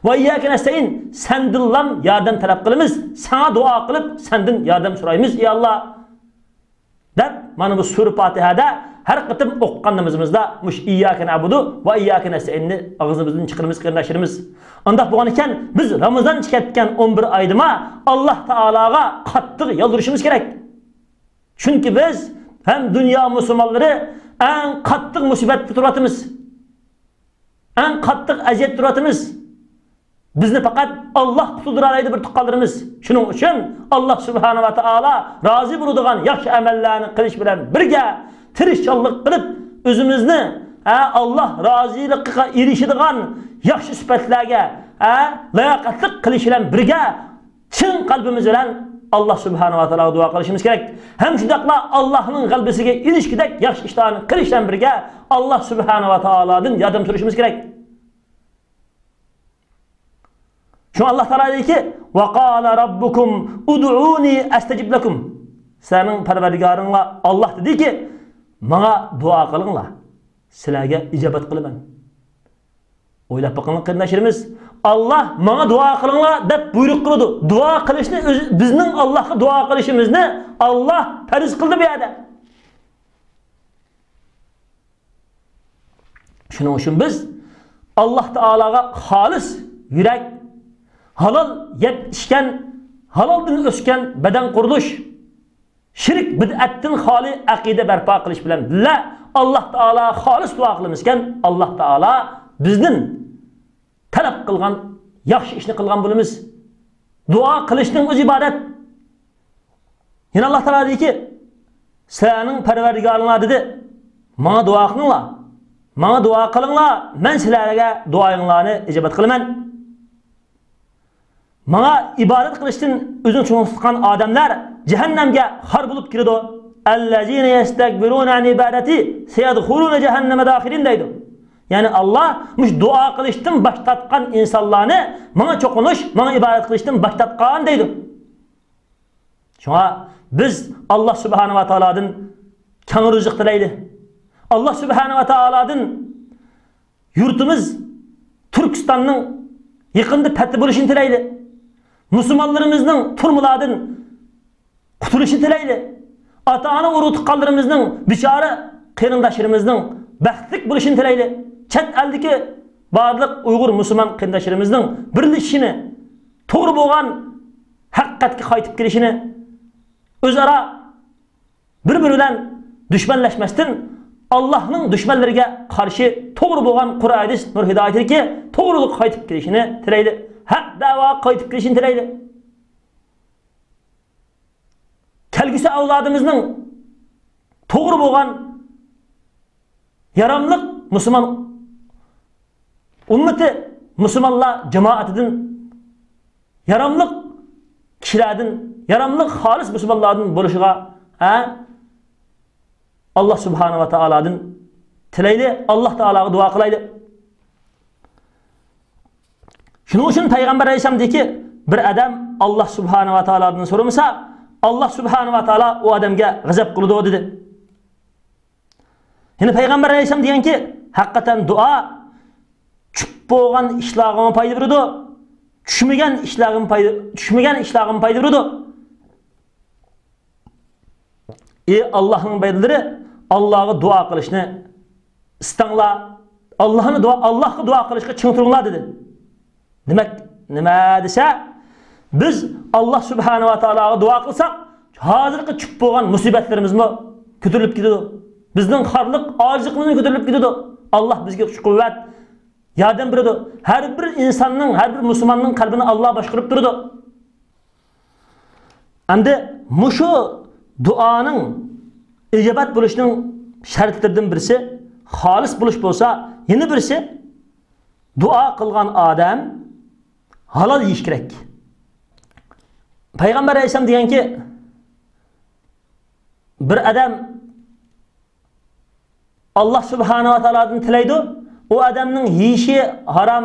ۋە ئىيياكە نەستەئىن، سەندىنلام ياردەم تەلەپ قىلىمىز، ساڭا دۇئا قىلىپ، سەندىن ياردەم سورايمىز، يا ئاللاھ. دەپ، مانا بۇ سۈرە پاتىھەدە ھەر قېتىم ئوقۇغان نامىزىمىزدا مۇشۇ ئىيياكە نەئبۇدۇ ۋە ئىيياكە نەستەئىننى ئاغزىمىزدىن چىقىرىمىز، قېرىنداشلىرىمىز. ئانداق بولغان ئىكەن، بىز رامىزان كەتكەن ئون بىر ئايدىما ئاللاھ تائالاغا قاتتىق يالۋۇرۇشىمىز كېرەك. چۈنكى بىز ھەم دۇنيا مۇسۇلمانلىرى ئەڭ قاتتىق مۇسىبەتتە تۇرۇۋاتىمىز. ئەڭ قاتتىق ئەزىيەتتە تۇرۇۋاتىمىز. بىزنى پەقەت ئاللاھ قۇتۇلدۇرالايدۇ، بىر تۇغقانلىرىمىز. شۇنىڭ ئۈچۈن ئاللاھ سۇبھانە ۋە تائالا رازى بولىدىغان ياخشى ئەمەللەرنى قىلىش بىلەن بىرگە، تىرىشچانلىق قىلىپ، ئۆزىمىزنى، ھە، ئاللاھ رازىلىقىغا ئېرىشىدىغان ياخشى سۈپەتلەرگە، ھە، لاياقەتلىك قىلىش بىلەن بىرگە، چىن قەلبىمىز بىلەن ئاللاھ سۇبھانە ۋە تائالاغا دۇئا قىلىشىمىز كېرەك. ھەم شۇنداقلا ئاللاھنىڭ غەلىبىسىگە ئېرىشكۈدەك ياخشى ئىشلارنى قىلىش بىلەن بىرگە، ئاللاھ سۇبھانە ۋە تائالادىن ياردەم سورىشىمىز كېرەك. شۇڭا ئاللاھ تائالا دېدىكى، ۋە قالە رەببۇكۇم ئۇدئۇنى ئەستەجىب لەكۇم. سىلەرنىڭ پەرۋەردىگارىڭلار ئاللاھ دېدىكى، ماڭا دۇئا قىلىڭلار، سىلەرگە ئىجابەت قىلىمەن. ئويلاپ بېقىڭلار، قېرىنداشلىرىمىز، ئاللاھ ماڭا دۇئا قىلىڭلار دەپ بۇيرۇق قىلىدۇ. دۇئا قىلىشنى ئۆزى، بىزنىڭ ئاللاھقا دۇئا قىلىشىمىزنى ئاللاھ پەرز قىلدى بۇ يەردە. شۇنىڭ ئۈچۈن بىز ئاللاھ تائالاغا خالىس يۈرەك، ھالال يەپ ئىچكەن، ھالالدىن ئۆسكەن بەدەن قۇرۇلۇش، شىرك، بىدئەتتىن خالىي ئەقىدە بەرپا قىلىش بىلەن بىللە، ئاللاھ تائالاغا خالىس دۇئا قىلىمىزكەن، ئاللاھ تائالا بىزدىن تەلەپ قىلغان ياخشى ئىشنى قىلغان بولىمىز. دۇئا قىلىشنىڭ ئۆزى ئىبادەت. يەنە ئاللا تائالا دېدىكى، سىلەرنىڭ پەرۋەردىگارىڭلار دېدى، ماڭا دۇئا قىلىڭلار، ماڭا دۇئا قىلىڭلار، مەن سىلەرگە دۇئايىڭلارنى ئىجابەت قىلىمەن. ماڭا ئىبادەت قىلىشتىن ئۆزىنى چوڭ تۇتقان ئادەملەر جەھەننەمگە خار بولۇپ كىرىدۇ. الذين يستكبرون عن عبادتي سيدخلون جهنم داخرين دەيدۇ. يەنى ئاللا مۇشۇ دۇئا قىلىشتىن باش تارتقان ئىنسانلارنى ماڭا چوقۇنۇش، ماڭا ئىبادەت قىلىشتىن باش تارتقان دەيدۇ. شۇڭا بىز ئاللا سۇبھانەھۇ ۋە تائالادىن كەڭ رىزىق تىلەيلى. ئاللا سۇبھانەھۇ ۋە تائالادىن يۇرتىمىز تۈركىستاننىڭ يېقىندا پەتھى بولۇشىنى تىلەيلى. مۇسۇلمانلىرىمىزنىڭ تۈرمىلەردىن قۇتۇلۇشىنى تىلەيلى. ئاتا-ئانا ئۇرۇق-تۇغقانلىرىمىزنىڭ، بىچارە قېرىنداشلىرىمىزنىڭ بەختلىك بولۇشىنى تىلەيلى. چەت ئەلدىكى بارلىق ئۇيغۇر مۇسۇلمان قېرىنداشلىرىمىزنىڭ بىرلىشىشىنى، توغرا بولغان ھەقىقەتكە قايتىپ كېلىشىنى، ئۆزئارا بىر-بىرى بىلەن دۈشمەنلەشمەستىن، ئاللاھنىڭ دۈشمەنلىرىگە قارشى توغرا بولغان قۇرئان، ھەدىس، نۇر ھىدايىتىدىكى توغرىلىققا قايتىپ كېلىشىنى تىلەيلى. ھەق دەۋاغا قايتىپ كېلىشىنى تىلەيلى. كەلگۈسى ئەۋلادىمىزنىڭ توغرا بولغان ياراملىق مۇسۇلمان ئۈممىتى، مۇسۇلمانلار جامائىتىدىن، ياراملىق كىشىلەردىن، ياراملىق خالىس مۇسۇلمانلاردىن بولۇشىغا، ھە، ئاللا سۇبھانەھۇ ۋە تائالادىن تىلەيلى، ئاللا تائالاغا دۇئا قىلايلى. شۇنىڭ ئۈچۈن پەيغەمبەر ئەلەيھىسسالام دېدىكى، بىر ئادەم ئاللا سۇبھانەھۇ ۋە تائالادىن سورىمىسا، ئاللا سۇبھانەھۇ ۋە تائالا ئۇ ئادەمگە غەزەپ قىلىدۇ، دېدى. يەنە پەيغەمبەر ئەلەيھىسسالام دېگەنكى، ھەقىقەتەن دۇئا چۈپ بولغان ئىشلارغىمۇ پايدا بېرىدۇ، چۈشمىگەن ئىشلارغىمۇ پايدا، چۈشمىگەن ئىشلارغىمۇ پايدا بېرىدۇ. ئى ئاللاھنىڭ بەندىلىرى، ئاللاھقا دۇئا قىلىشنى ئىستەڭلار. ئاللاھنى دۇئا، ئاللاھقا دۇئا قىلىشقا چىڭ تۇرۇڭلار، دېدى. دېمەك، نېمە دېسە، بىز ئاللا سۇبھانەھۇ ۋە تائالاغا دۇئا قىلساق، ھازىرقى چۈشۈپ بولغان مۇسىبەتلىرىمىزمۇ كۆتۈرۈلۈپ كېتىدۇ. بىزنىڭ خارلىق، ئاجىزلىقىمىزمۇ كۆتۈرۈلۈپ كېتىدۇ. ئاللا بىزگە كۈچ-قۇۋۋەت، ياردەم بېرىدۇ. ھەر بىر ئىنساننىڭ، ھەر بىر مۇسۇلماننىڭ قەلبىنى ئاللا باشقۇرۇپ تۇرىدۇ. ئەمدى مۇشۇ دۇئانىڭ ئىجابەت بولۇشىنىڭ شەرتلىرىدىن بىرسى خالىس بولۇش بولسا، يەنە بىرسى دۇئا قىلغان ئادەم ھالال يېيىش كېرەك. پەيغەمبەر ئەلەيھىسسالام دېگەنكى، بىر ئادەم ئاللا سۇبھانەھۇ ۋە تائالادىن تىلەيدۇ، ئۇ ئادەمنىڭ يېيىشى ھارام،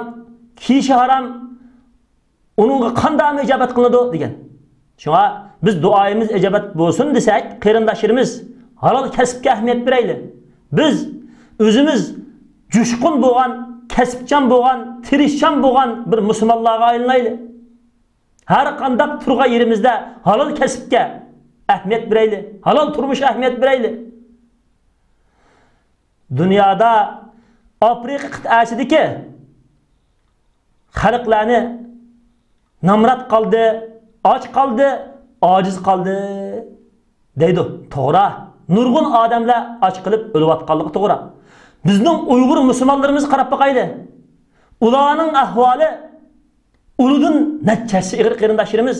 كىيىشى ھارام، ئۇنىڭغا قانداقمۇ ئىجابەت قىلىنىدۇ دېگەن. شۇڭا بىز دۇئايىمىز ئىجابەت بولسۇن دېسەك، قېرىنداشلىرىمىز، ھالال كەسىپكە ئەھمىيەت بېرەيلى. بىز ئۆزىمىز جۇشقۇن بولغان، كەسىپچان بولغان، تىرىشچان بولغان بىر مۇسۇلمانلارغا ئايلىنايلى. ھەر قانداق تۇرغان يېرىمىزدە ھالال كەسىپكە ئەھمىيەت بېرەيلى، ھالال تۇرمۇشقا ئەھمىيەت بېرەيلى. دۇنيادا ئافرىقا قىتئەسىدىكى خەلقلەرنى نامرات قالدى، ئاچ قالدى، ئاجىز قالدى دەيدۇ. توغرا. نۇرغۇن ئادەملەر ئاچ قېلىپ ئۆلۈۋاتقانلىقى توغرا. بىزنىڭ ئۇيغۇر مۇسۇلمانلىرىمىزغا قاراپ باقايلى. ئۇلارنىڭ ئەھۋالى، ئۇلىدىن نەچچە ھەسسە ئېغىر قېرىنداشلىرىمىز.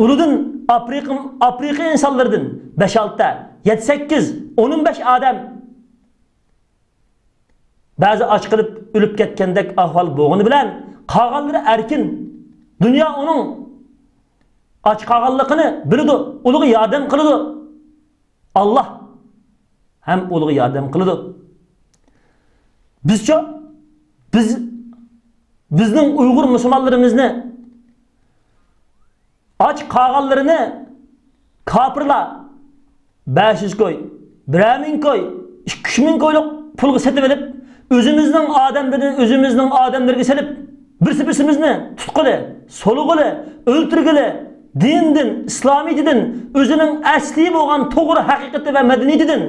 ئۇلىدىن ئافرىقا، ئافرىقا ئىنسانلىرىدىن بەش-ئالتە، يەتتە-سەككىز، ئون-ئون بەش ئادەم بەزى ئاچ قېلىپ ئۆلۈپ كەتكەندەك ئەھۋال بولغىنى بىلەن، قالغانلىرى ئەركىن. دۇنيا ئۇنىڭ ئاچ قالغانلىقىنى بىلىدۇ، ئۇلىغا ياردەم قىلىدۇ. ئاللا ھەم ئۇلىغا ياردەم قىلىدۇ. بىزچۇ؟ بىز، بىزنىڭ ئۇيغۇر مۇسۇلمانلىرىمىزنى ئاچ قالغانلىرىنى كاپىرلار بەش يۈز كوي، بىرەر مىڭ كوي، ئىككى-ئۈچ مىڭ كويلۇق پۇلغا سېتىۋېلىپ، ئۆزىمىزنىڭ ئادەملىرىنى ئۆزىمىزنىڭ ئادەملىرىگە سېلىپ، بىرسى بىرسىمىزنى تۇتقىلى، سولىغىلى، ئۆلتۈرگىلى، دىندىن، ئىسلامىيىتىدىن، ئۆزىنىڭ ئەسلى بولغان توغرا ھەقىقىتى ۋە مەدەنىيىتىدىن،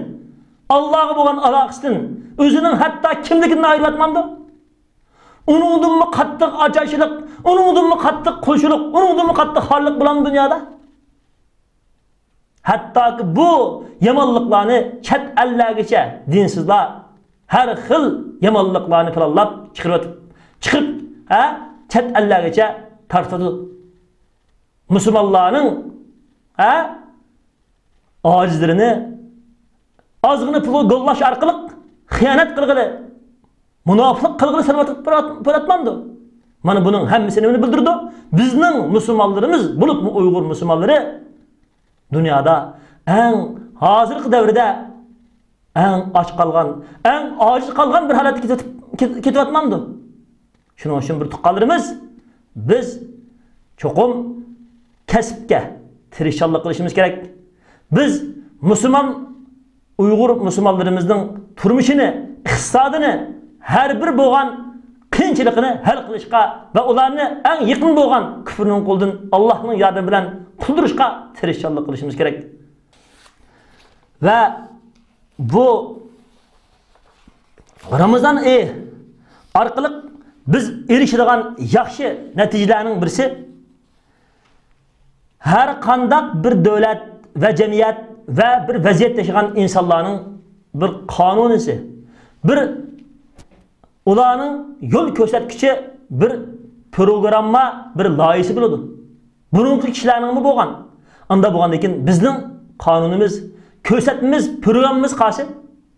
ئاللاغا بولغان ئالاقىسىدىن، ئۆزىنىڭ ھەتتا كىملىكىدىن ئايرىلىۋاتمامدۇ؟ ئۇنىڭدىنمۇ قاتتىق ئاچارچىلىق، ئۇنىڭدىنمۇ قاتتىق قۇلچىلىق، ئۇنىڭدىنمۇ قاتتىق خارلىق بولامدۇ دۇنيادا؟ ھەتتاكى بۇ يامانلىقلارنى چەت ئەللەرگىچە دىنسىزلار ھەر خىل يامانلىقلارنى پىلانلاپ چىقىرىۋېتىپ، چىقىپ، ھە، چەت ئەللەرگىچە تارقىتىدۇ. مۇسۇلمانلارنىڭ ئە، ئاجىزلىرىنى ئازغىنە پۇلغا گوللاش ئارقىلىق خىيانەت قىلغىلى، مۇناپىقلىق قىلغىلى سېلىۋاتىپ بولۇۋاتمامدۇ؟ مانا بۇنىڭ ھەممىسى نېمىنى بىلدۈرىدۇ؟ بىزنىڭ مۇسۇلمانلىرىمىز، بولۇپمۇ ئۇيغۇر مۇسۇلمانلىرى دۇنيادا ئەڭ ھازىرقى دەۋردە ئەڭ ئاچ قالغان، ئەڭ ئاجىز قالغان بىر ھالەتكە كېتىۋاتىپ، كېتىۋاتمامدۇ؟ شۇنىڭ ئۈچۈن بىر تۇغقانلىرىمىز، بىز چوقۇم كەسىپكە تىرىشچانلىق قىلىشىمىز كېرەك. بىز مۇسۇلمان، ئۇيغۇر مۇسۇلمانلىرىمىزنىڭ تۇرمۇشىنى، ئىقتىسادىنى، ھەر بىر بولغان قىيىنچىلىقىنى ھەل قىلىشقا ۋە ئۇلارنى ئەڭ يېقىن بولغان كۇفرنىڭ قولىدىن ئاللاھنىڭ ياردىمى بىلەن قۇتۇلدۇرۇشقا تىرىشچانلىق قىلىشىمىز كېرەك. ۋە بۇ رامىزان ئېيى ئارقىلىق بىز ئېرىشىدىغان ياخشى نەتىجىلەرنىڭ بىرسى، ھەر قانداق بىر دۆلەت ۋە جەمئىيەت ۋە بىر ۋەزىيەتتە ياشىغان ئىنسانلارنىڭ بىر قانۇنىسى، بىر ئۇلارنىڭ يول كۆرسەتكۈچى، بىر پروگرامما، بىر لايىھىسى بولىدۇ. بۇرۇنقى كىشىلەرنىڭمۇ بولغان. ئاندا بولغاندىن كېيىن بىزنىڭ قانۇنىمىز، كۆرسەتمىمىز، پروگراممىمىز قايسى؟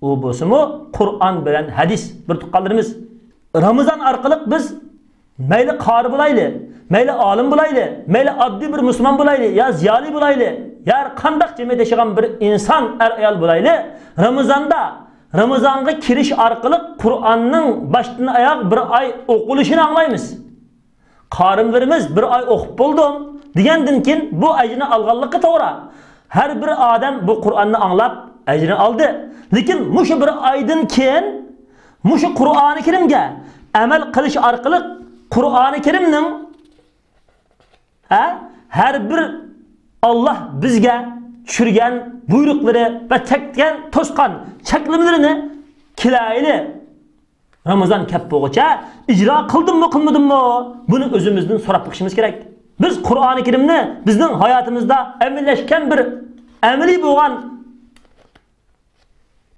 ئۇ بولسىمۇ قۇرئان بىلەن ھەدىس، بىر تۇغقانلىرىمىز. رامىزان ئارقىلىق بىز مەيلى قارى بولايلى، مەيلى ئالىم بولايلى، مەيلى ئاددىي بىر مۇسۇلمان بولايلى، يا زىيالىي بولايلى، يا ھەر قانداق جەمئىيەتتە ياشىغان بىر ئىنسان، ئەر-ئايال بولايلى، رامىزاندا، رامىزانغا كىرىش ئارقىلىق قۇرئاننىڭ باشتىن-ئاياغ بىر ئاي ئوقۇلۇشىنى ئاڭلايمىز. قارىلىرىمىز بىر ئاي ئوقۇپ بولدۇم دېگەندىن كېيىن بۇ ئەجرىنى ئالغانلىقى توغرا. ھەر بىر ئادەم بۇ قۇرئاننى ئاڭلاپ ئەجرىنى ئالدى. لېكىن مۇشۇ بىر ئايدىن كېيىن مۇشۇ قۇرئانى كەرىمگە ئەمەل قىلىش ئارقىلىق قۇرئانى كەرىمنىڭ، ھە، ھەر بىر ئاللاھ بىزگە چۈشۈرگەن بۇيرۇقلىرى ۋە چەككەن، توسقان چەكلىمىلىرىنى كېلەيلى. رامىزان كەپ بولغۇچە ئىجرا قىلدىممۇ، قىلمىدىممۇ؟ بۇنى ئۆزىمىزدىن سوراپ بېقىشىمىز كېرەك. بىز قۇرئانى كەرىمنى بىزنىڭ ھاياتىمىزدا ئەمەلىيلەشكەن بىر ئەمەلىي بولغان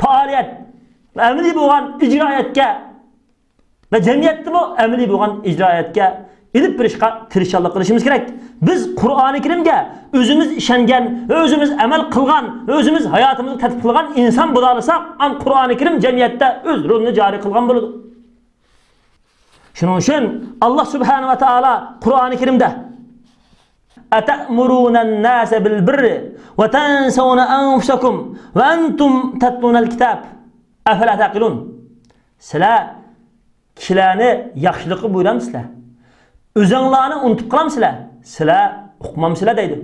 پائالىيەت، ئەمەلىي بولغان ئىجرائىيەتكە ۋە جەمئىيەتتىمۇ ئەمەلىي بولغان ئىجرائىيەتكە ئېلىپ بېرىشقا تىرىشچانلىق قىلىشىمىز كېرەك. بىز قۇرئانى كەرىمگە ئۆزىمىز ئىشەنگەن ۋە ئۆزىمىز ئەمەل قىلغان ۋە ئۆزىمىز ھاياتىمىزغا تەتبىق قىلغان ئىنسان بولالىساق، ئاندىن قۇرئانى كەرىم جەمئىيەتتە ئۆز رولىنى جارى قىلغان بولىدۇ. شۇنىڭ ئۈچۈن ئاللاھ سۇبھانەھۇ ۋە تائالا قۇرئانى كەرىمدە، أتأمرون الناس بالبر وتنسون أنفسكم وأنتم تتلون الكتاب أفلا تعقلون. سىلەر كىشىلەرنى ياخشىلىققا بۇيرامسىلەر؟ ئۆزۈڭلارنى ئۇنتۇپ قالامسىلەر؟ سىلەر ئۇقمامسىلەر دەيدۇ.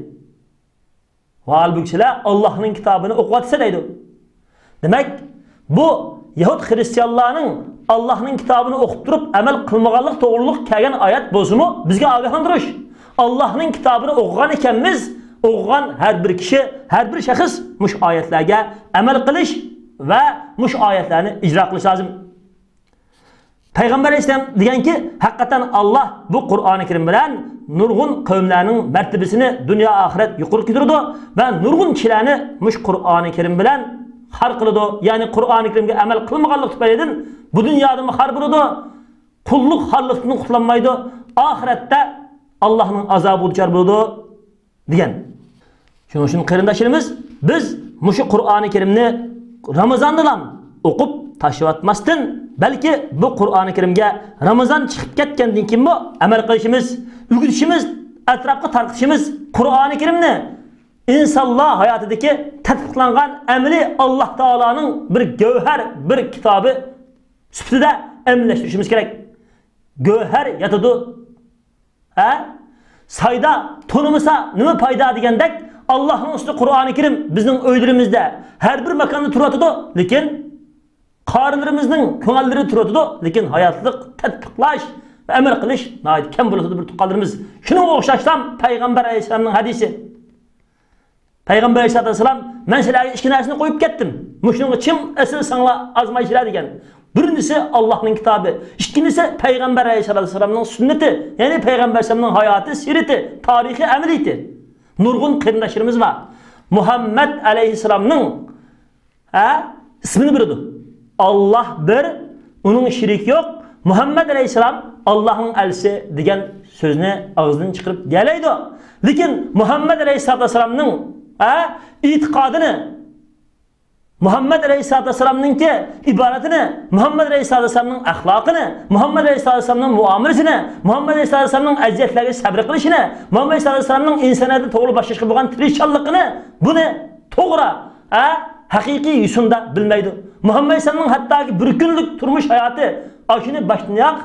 ۋاھالبۇكى سىلەر ئاللاھنىڭ كىتابىنى ئوقۇۋاتىسىلەر دەيدۇ. دېمەك، بۇ يەھۇد خىرىستىيانلارنىڭ ئاللاھنىڭ كىتابىنى ئوقۇپ تۇرۇپ ئەمەل قىلمىغانلىق توغرۇلۇق كەلگەن ئايەت بولسىمۇ بىزگە ئاگاھلاندۇرۇش. ئاللاھنىڭ كىتابىنى ئوقۇغان ئىكەنمىز، ئوقۇغان ھەر بىر كىشى، ھەر بىر شەخس مۇشۇ ئايەتلەرگە ئەمەل قىلىش ۋە مۇشۇ ئايەتلەرنى ئىجرا قىلىش لازىم. پەيغەمبەر ئەلەيھىسسالام دېگەنكى، ھەقىقەتەن ئاللاھ بۇ قۇرئانى كەرىم بىلەن نۇرغۇن قەۋملەرنىڭ مەرتىبىسىنى دۇنيا ئاخىرەت يۇقىرى كۆتۈرىدۇ ۋە نۇرغۇن كىشىلەرنى مۇشۇ قۇرئانى كەرىم بىلەن خار قىلىدۇ. يەنى قۇرئانى كەرىمگە ئەمەل قىلمىغانلىق تۈپەيلىدىن بۇ دۇنيادىمۇ خار بولىدۇ، قۇللۇق خارلىقتىن قۇتۇلالمايدۇ، ئاخىرەتتە ئاللاھنىڭ ئازابىغا دۇچار بولىدۇ. دېگەن. شۇنىڭ ئۈچۈن قېرىنداشلىرىمىز، بىز مۇشۇ قۇرئانى كەرىمنى رامىزاندىلا ئوقۇپ تاشلىۋەتمەستىن، بەلكى بۇ قۇرئانى كەرىمگە رامىزان چىقىپ كەتكەندىن كېيىنمۇ ئەمەل قىلىشىمىز، ئۆگىتىشىمىز، ئەتراپقا تارقىتىشىمىز، قۇرئانى كەرىمنى ئىنسانلار ھاياتىدىكى تەتبىقلانغان ئەمەلىي ئاللاھ تائالانىڭ بىر گەۋھەر، بىر كىتابى سۈپىتىدە ئەمەلىيلەشتۈرۈشىمىز كېرەك. گۆھەر ياتىدۇ. ھە؟ سايدا تونۇمىسا نېمە پايدا دېگەندەك، ئاللاھنىڭ ئۈستى قۇرئانى كەرىم بىزنىڭ ئۆيلىرىمىزدە، ھەر بىر ماكاندا تۇرۇۋاتىدۇ، لېكىن قارىلىرىمىزنىڭ كۆڭۈللىرى تۇرۇۋاتىدۇ، لېكىن ھاياتلىق تەتبىقلاش ۋە ئەمەل قىلىش ناھايىتى كەم بولۇۋاتىدۇ، بىر تۇغقانلىرىمىز. شۇنىڭغا ئوخشاشلا پەيغەمبەر ئەلەيھىسسالامنىڭ ھەدىسى. پەيغەمبەر ئەلەيھىسسالاتۇ ۋەسسالام، مەن سىلەرگە ئىككى نەرسىنى قويۇپ كەتتىم. مۇشۇنىڭغا چىڭ ئېسىلساڭلار ئازمايسىلەر دېگەن. بىرىنچىسى ئاللاھنىڭ كىتابى، ئىككىنچىسى پەيغەمبەر ئەلەيھىسسالاتۇ ۋەسسالامنىڭ سۈننىتى، يەنى پەيغەمبەر ئەلەيھىسسالامنىڭ ھاياتى، سىيرىتى، تارىخىي ئەمەلىيىتى. نۇرغۇن قېرىنداشلىرىمىز بار. مۇھەممەد ئەلەيھىسسالامنىڭ ھە؟ ئىسمىنى بېرىدۇ. ئاللاھ بىر، ئۇنىڭ شېرىكى يوق. مۇھەممەد ئەلەيھىسسالام ئاللاھنىڭ ئەلچىسى دېگەن سۆزنى ئاغزىدىن چىقىرىپ دېيەلەيدۇ. لېكىن مۇھەممەد ئەلەيھىسسالاتۇ ۋەسسالامنىڭ، ھە، ئېتىقادىنى، مۇھەممەد ئەلەيھىسسالاتۇ ۋەسسالامنىڭكى ئىبادىتىنى، مۇھەممەد ئەلەيھىسسالاتۇ ۋەسسالامنىڭ ئەخلاقىنى، مۇھەممەد ئەلەيھىسسالاتۇ ۋەسسالامنىڭ مۇئامىلىسىنى، مۇھەممەد ئەلەيھىسسالاتۇ ۋەسسالامنىڭ ئەزىيەتلەرگە سەبرى قىلىشىنى، مۇھەممەد ئەلەيھىسسالاتۇ ۋەسسالامنىڭ ئىنسانىيەتنى توغرا باشلاشقا بولغان تىرىشچانلىقىنى، بۇنى توغرا، ھە، ھەقىقىي يوسۇندا بىلمەيدۇ. مۇھەممەد ئەلەيھىسسالامنىڭ ھەتتاكى بىر كۈنلۈك تۇرمۇش ھاياتى ئاشۇنى باشتىنىياق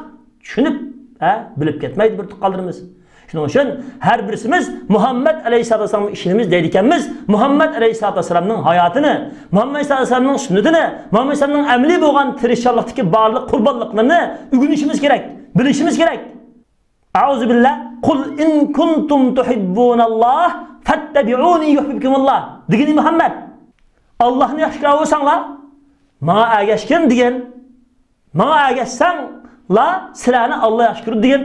چۈشىنىپ، ھە، بىلىپ كەتمەيدۇ بىر تۇغقانلىرىمىز. شۇنىڭ ئۈچۈن ھەر بىرسىمىز مۇھەممەد ئەلەيھىسسالاتۇ ۋەسسالامغا ئىشىنىمىز دەيدىكەنمىز، مۇھەممەد ئەلەيھىسسالاتۇ ۋەسسالامنىڭ ھاياتىنى، مۇھەممەد ئەلەيھىسسالاتۇ ۋەسسالامنىڭ سۈننىتىنى، مۇھەممەد ئەلەيھىسسالامنىڭ ئەمەلىي بولغان تىرىشچانلىقتىكى بارلىق قۇربانلىقلىرىنى ئۆگىنىشىمىز كېرەك، بىلىشىمىز كېرەك. ئەئۇزۇ بىللا، قۇل ئىن كۇنتۇم تۇھىببۇناللاھ فەتتەبىئۇنى يۇھبىبكۇمۇللاھ. دېگىنى مۇھەممەد، ئاللاھنى ياخشى كۆرەۋاتساڭلار، ماڭا ئەگەشكىن دېگەن. ماڭا ئەگەشسەڭلار، سىلەرنى ئاللا ياخشى كۆرىدۇ دېگەن.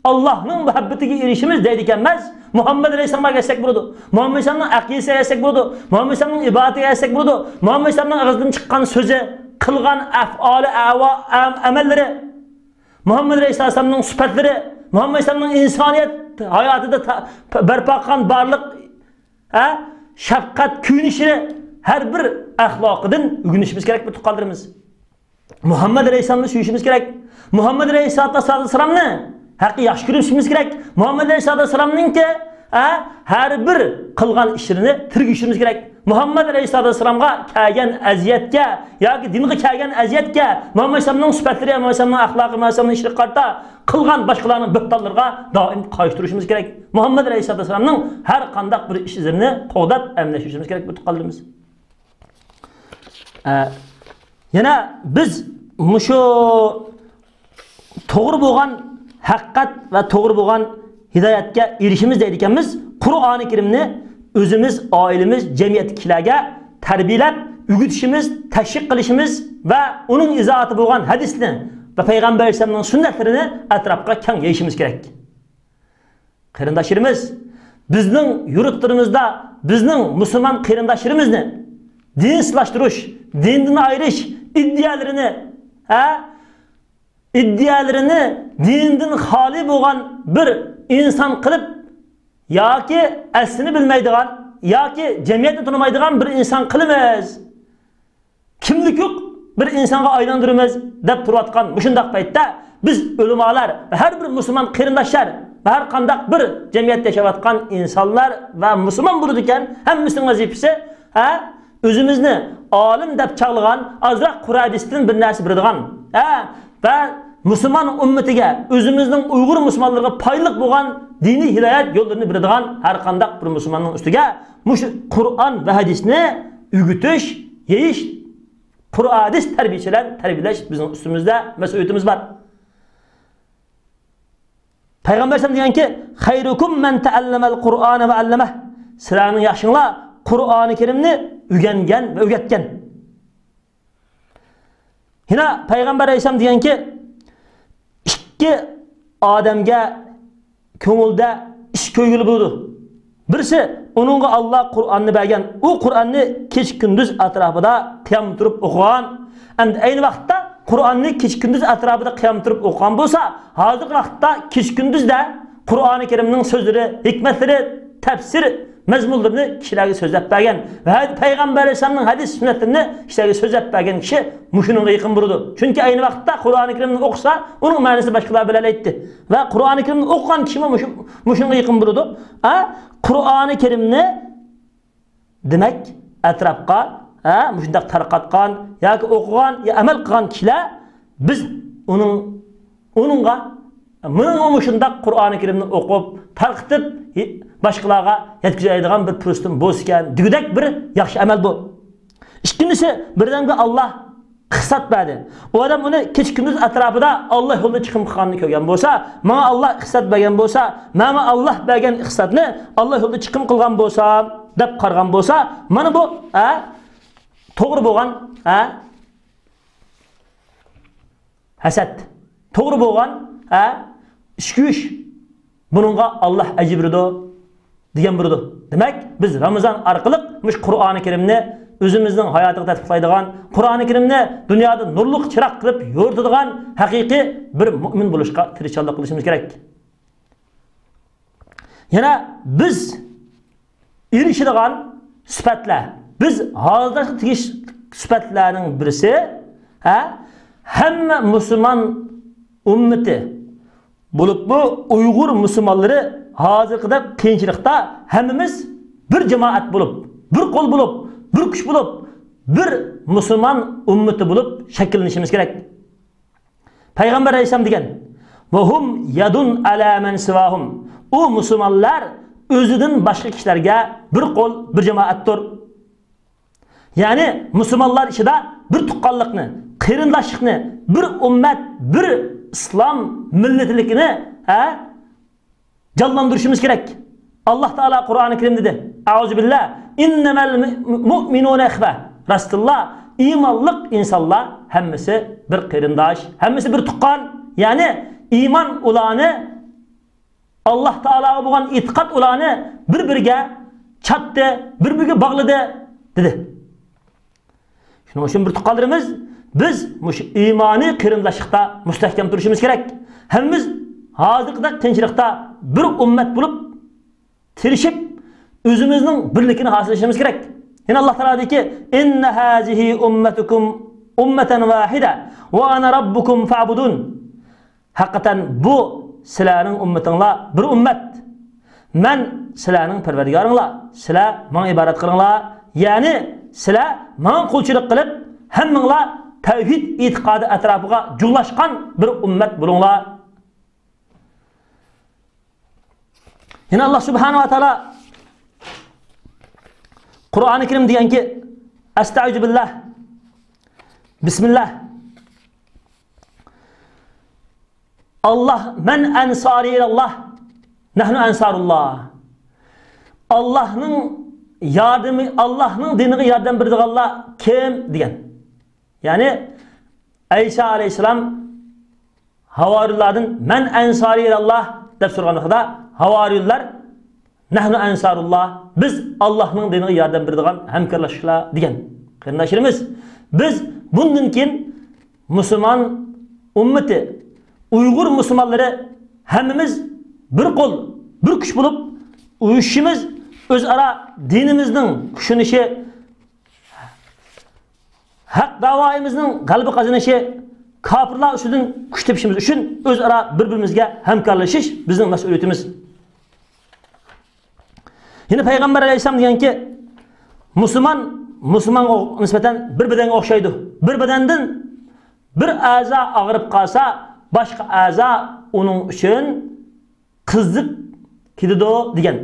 ئاللاھنىڭ مۇھەببىتىگە ئېرىشىمىز دەيدىكەنمىز، مۇھەممەد ئەلەيھىسسالامغا ئەگەشسەك بولىدۇ. مۇھەممەد ئەلەيھىسسالامنىڭ ئەقىدىسىگە ئەگەشسەك بولىدۇ. مۇھەممەد ئەلەيھىسسالامنىڭ ئىبادىتىگە ئەگەشسەك بولىدۇ. مۇھەممەد ئەلەيھىسسالامنىڭ ئېغىزىدىن چىققان سۆزى، قىلغان ئەفئالى ئەۋا-، ئەم-، ئەمەللىرى، مۇھەممەد ئەلەيھىسسالامنىڭ سۈپەتلىرى، مۇھەممەد ئەلەيھىسسالامنىڭ ئىنسانىيەت ھاياتىدا تا-، بەرپا قىلغان بارلىق، ھە، شەپقەت كۆرۈنۈشلىرى، ھەر بىر ئەخلاقىدىن ئۆگىنىشىمىز كېرەك بۇ تۇغقانلىرىمىز. مۇھەممەد ئەلەيھىسسالامنى سۆيۈشىمىز كېرەك. مۇھەممەد ئەلەيھىسسالاتۇ ۋەسسالامنى ھەقىقىي ياخشى كۆرۈشىمىز كېرەك. مۇھەممەد ئەلەيھىسسالاتۇ ۋەسسالامنىڭكى، ھە، ھەر بىر قىلغان ئىشلىرىنى تىرگىشىمىز كېرەك. مۇھەممەد ئەلەيھىسسالاتۇ ۋەسسالامغا كەلگەن ئەزىيەتكە ياكى دىنغا كەلگەن ئەزىيەتكە، مۇھەممەد ئەلەيھىسسالامنىڭ سۈپەتلىرى، مۇھەممەد ئەلەيھىسسالامنىڭ ئەخلاقى، مۇھەممەد ئەلەيھىسسالامنىڭ ئىشلىرىغا قارىتا قىلغان باشقىلارنىڭ بۆھتانلىرىغا دائىم قارشى تۇرۇشىمىز كېرەك. مۇھەممەد ئەلەيھىسسالاتۇ ۋەسسالامنىڭ ھەر قانداق بىر ئىش ئىزلىرىنى قوغداپ ئەمەلىيلەشتۈرۈشىمىز كېرەك بۇ تۇغقانلىرىمىز. ئە، يەنە بىز مۇشۇ توغرا بولغان ھەقىقەت ۋە توغرا بولغان ھىدايەتكە ئېرىشىمىز دەيدىكەنمىز، قۇرئانى كەرىمنى ئۆزىمىز، ئائىلىمىز، جەمئىيەتتىكىلەرگە تەربىيەلەپ، ئۆگىتىشىمىز، تەشۋىق قىلىشىمىز ۋە ئۇنىڭ ئىزاھاتى بولغان ھەدىسنى ۋە پەيغەمبەر ئەلەيھىسسالامنىڭ سۈننەتلىرىنى ئەتراپقا كەڭ يېيىشىمىز كېرەك. قېرىنداشلىرىمىز، بىزنىڭ يۇرتلىرىمىزدا بىزنىڭ مۇسۇلمان قېرىنداشلىرىمىزنى دىنسىزلاشتۇرۇش، دىندىن ئايرىش ئىدىيەلىرىنى، ھە، ئىدىيەلىرىنى دىندىن خالىي بولغان بىر ئىنسان قىلىپ ياكى ئەسلىنى بىلمەيدىغان ياكى جەمئىيەتنى تونۇمايدىغان بىر ئىنسان قىلىمىز. كىملىكى يوق بىر ئىنسانغا ئايلاندۇرىمىز دەپ تۇرۇۋاتقان مۇشۇنداق پەيتتە بىز ئۆلىمالار ۋە ھەر بىر مۇسۇلمان قېرىنداشلار ۋە ھەر قانداق بىر جەمئىيەتتە ياشاۋاتقان ئىنسانلار ۋە مۇسۇلمان بولىدىكەن ھەممىسىنىڭ ۋەزىپىسى، ھە، ئۆزىمىزنى ئالىم دەپ چاغلىغان، ئازراق قۇرئان ھەدىستىن بىر نەرسە بىلىدىغان، ھە، ۋە مۇسۇلمان ئۈممىتىگە، ئۆزىمىزنىڭ ئۇيغۇر مۇسۇلمانلىرىغا پايدىلىق بولغان دىنىي ھىدايەت يوللىرىنى بىلىدىغان ھەر قانداق بىر مۇسۇلماننىڭ ئۈستىگە مۇشۇ قۇرئان ۋە ھەدىسنى ئۆگىتىش، يېيىش، قۇرئان ھەدىس تەربىيىسى بىلەن تەربىيەلەش بىزنىڭ ئۈستىمىزدە مەسئۇلىيىتىمىز بار. پەيغەمبەر ئەلەيھىسسالام دېگەنكى، خەيرۇكۇم مەن تەئەللەمەل قۇرئانە ۋە ئەللەمەھ. سىلەرنىڭ ياخشىڭلار قۇرئانى كەرىمنى ئۆگەنگەن ۋە ئۆگەتكەن. يەنە پەيغەمبەر ئەلەيھىسسالام دېگەنكى، ئىككى ئادەمگە كۆڭۈلدە ئىش كۆيگىلى بولىدۇ. بىرسى، ئۇنىڭغا ئاللا قۇرئاننى بەرگەن، ئۇ قۇرئاننى كېچە-كۈندۈز ئەتراپىدا قىيام تۇرۇپ ئوقۇغان. ئەمدى ئەينى ۋاقىتتا قۇرئاننى كېچە-كۈندۈز ئەتراپىدا قىيام تۇرۇپ ئوقۇغان بولسا، ھازىرقى ۋاقىتتا كېچە-كۈندۈزدە قۇرئانى كەرىمنىڭ سۆزلىرى، ھېكمەتلىرى، تەپسىرى، مەزمۇنلىرىنى كىشىلەرگە سۆزلەپ بەرگەن ۋە پەيغەمبەر ئەلەيھىسسالامنىڭ ھەدىس سۈننەتلىرىنى كىشىلەرگە سۆزلەپ بەرگەن كىشى مۇشۇنىڭغا يېقىن بولىدۇ. چۈنكى ئەينى ۋاقىتتا قۇرئانى كەرىمنى ئوقۇسا، ئۇنىڭ مەنىسىنى باشقىلار بىلەلەيتتى. ۋە قۇرئانى كەرىمنى ئوقۇغان كىشىمۇ مۇشۇ، مۇشۇنىڭغا يېقىن بولىدۇ. ھە؟ قۇرئانى كەرىمنى، دېمەك، ئەتراپقا، ھە، مۇشۇنداق تارقاتقان ياكى ئوقۇغان يا ئەمەل قىلغان كىشىلەر، بىز ئۇنىڭ، ئۇنىڭغا، مېنىڭمۇ مۇشۇنداق قۇرئانى كەرىمنى ئوقۇپ، تارقىتىپ، باشقىلارغا يەتكۈزەلەيدىغان بىر پۇرسىتىم بولسىكەن دېگۈدەك بىر ياخشى ئەمەل بۇ. ئىككىنچىسى، بىردەمگە ئاللا ئىقتىساد بەردى. ئۇ ئادەم ئۇنى كېچە-كۈندۈز ئەتراپىدا ئاللا يولىدا چىقىم قىلغاننى كۆرگەن بولسا، ماڭا ئاللا ئىقتىساد بەرگەن بولسا، ماڭا ئاللا بەرگەن ئىقتىسادنى ئاللا يولىدا چىقىم قىلغان بولسام دەپ قارىغان بولسا، مانا بۇ، ھە، توغرا بولغان، ھە، ھەسەت. توغرا بولغان، ھە، ئىچكۈچ. بۇنىڭغا ئاللا ئەجىر بېرىدۇ دېگەن بولىدۇ. دېمەك، بىز رامىزان ئارقىلىق مۇشۇ قۇرئانى كەرىمنى ئۆزىمىزنىڭ ھاياتىغا تەتبىقلايدىغان، قۇرئانى كەرىمنى دۇنيادا نۇرلۇق چىراغ قىلىپ يورۇتىدىغان ھەقىقىي بىر مۆمىن بولۇشقا تىرىشچانلىق قىلىشىمىز كېرەك. يەنە بىز ئېرىشىدىغان سۈپەتلەر، بىز ھازىرلاشقا تېگىش سۈپەتلەرنىڭ بىرسى، ھە، ھەممە مۇسۇلمان ئۈممىتى، بولۇپمۇ ئۇيغۇر مۇسۇلمانلىرى ھازىرقىدەك قىيىنچىلىقتا ھەممىمىز بىر جامائەت بولۇپ، بىر قول بولۇپ، بىر كۈچ بولۇپ، بىر مۇسۇلمان ئۈممىتى بولۇپ شەكىللىنىشىمىز كېرەك. پەيغەمبەر ئەلەيھىسسالام دېگەن، «ۋەھۇم يەدۇن ئەلە مەن سىۋاھۇم.» ئۇ مۇسۇلمانلار ئۆزىدىن باشقا كىشىلەرگە بىر قول، بىر جامائەتتۇر. يەنى مۇسۇلمانلار ئىچىدە بىر تۇغقانلىقنى، قېرىنداشلىقنى، بىر ئۈممەت، بىر ئىسلام مىللەتلىكىنى، ھە، جانلاندۇرۇشىمىز كېرەك. ئاللاھ تائالا قۇرئانى كەرىمدە دېدى، ئەئۇزۇ بىللاھ، «ئىننەمەل مۇئمىنۇنە ئىخۋە.» راستىنلا ئىمانلىق ئىنسانلار ھەممىسى بىر قېرىنداش، ھەممىسى بىر تۇغقان. يەنى ئىمان ئۇلارنى، ئاللاھ تائالاغا بولغان ئېتىقاد ئۇلارنى بىر-بىرىگە چاتتى، بىر-بىرىگە باغلىدى، دېدى. شۇنىڭ ئۈچۈن بىر تۇغقانلىرىمىز، بىز مۇشۇ ئىمانىي قېرىنداشلىقتا مۇستەھكەم تۇرۇشىمىز كېرەك. ھەممىمىز ھازىرقىدەك قىيىنچىلىقتا بىر ئۈممەت بولۇپ تىرىشىپ، ئۆزىمىزنىڭ بىرلىكىنى ھاسىللىشىمىز كېرەك. يەنە ئاللاھ تائالا دېدىكى، «ئىننە ھازىھى ئۇممەتۇكۇم ئۇممەتەن ۋاھىدە ۋە ئەنە رەببۇكۇم فەئبۇدۇن.» ھەقىقەتەن بۇ سىلەرنىڭ ئۈممىتىڭلار بىر ئۈممەت. مەن سىلەرنىڭ پەرۋەردىگارىڭلار. سىلەر ماڭا ئىبادەت قىلىڭلار. يەنى سىلەر ماڭا قۇلچىلىق قىلىپ، ھەممىڭلار تەۋھىد ئېتىقادى ئەتراپىغا جۇغلاشقان بىر ئۈممەت بولۇڭلار. يەنە ئاللاھ سۇبھانەھۇ ۋە تائالا قۇرئانى كەرىم دېگەنكى، ئەستەئىزۇ بىللاھ، بىسمىللاھ. ئاللاھ، «مەن ئەنسارى ئىلەللاھ، نەھنۇ ئەنسارۇللاھ.» ئاللاھنىڭ ياردىمى، ئاللاھنىڭ دىنىغا ياردەم بېرىدىغانلار كىم؟ دېگەن. يەنى ئەيسا ئەلەيھىسسالام ھاۋارىيلاردىن، «مەن ئەنسارى ئىلەللاھ» دەپ سورىغان ۋاقتىدا، ھاۋارىيلار، «نەھنۇ ئەنسارۇللاھ، بىز ئاللاھنىڭ دىنىغا ياردەم بېرىدىغان ھەمكارلاشقۇچىلار» دېگەن. قېرىنداشلىرىمىز، بىز بۇندىن كېيىن مۇسۇلمان ئۈممىتى، ئۇيغۇر مۇسۇلمانلىرى ھەممىمىز بىر قول، بىر كۈچ بولۇپ ئۇيۇشۇشىمىز، ئۆزئارا دىنىمىزنىڭ كۈچلىنىشى، ھەق داۋايىمىزنىڭ غەلىبە قازىنىشى، كاپىرلار ئۈستىدىن كۈچ تېپىشىمىز ئۈچۈن ئۆزئارا بىر-بىرىمىزگە ھەمكارلىشىش بىزنىڭ مەسئۇلىيىتىمىز. يەنە پەيغەمبەر ئەلەيھىسسالام دېگەنكى، مۇسۇلمان مۇسۇلمانغا نىسبەتەن بىر بەدەنگە ئوخشايدۇ. بىر بەدەندىن بىر ئەزا ئاغرىپ قالسا، باشقا ئەزا ئۇنىڭ ئۈچۈن قىزىپ كېتىدۇ دېگەن.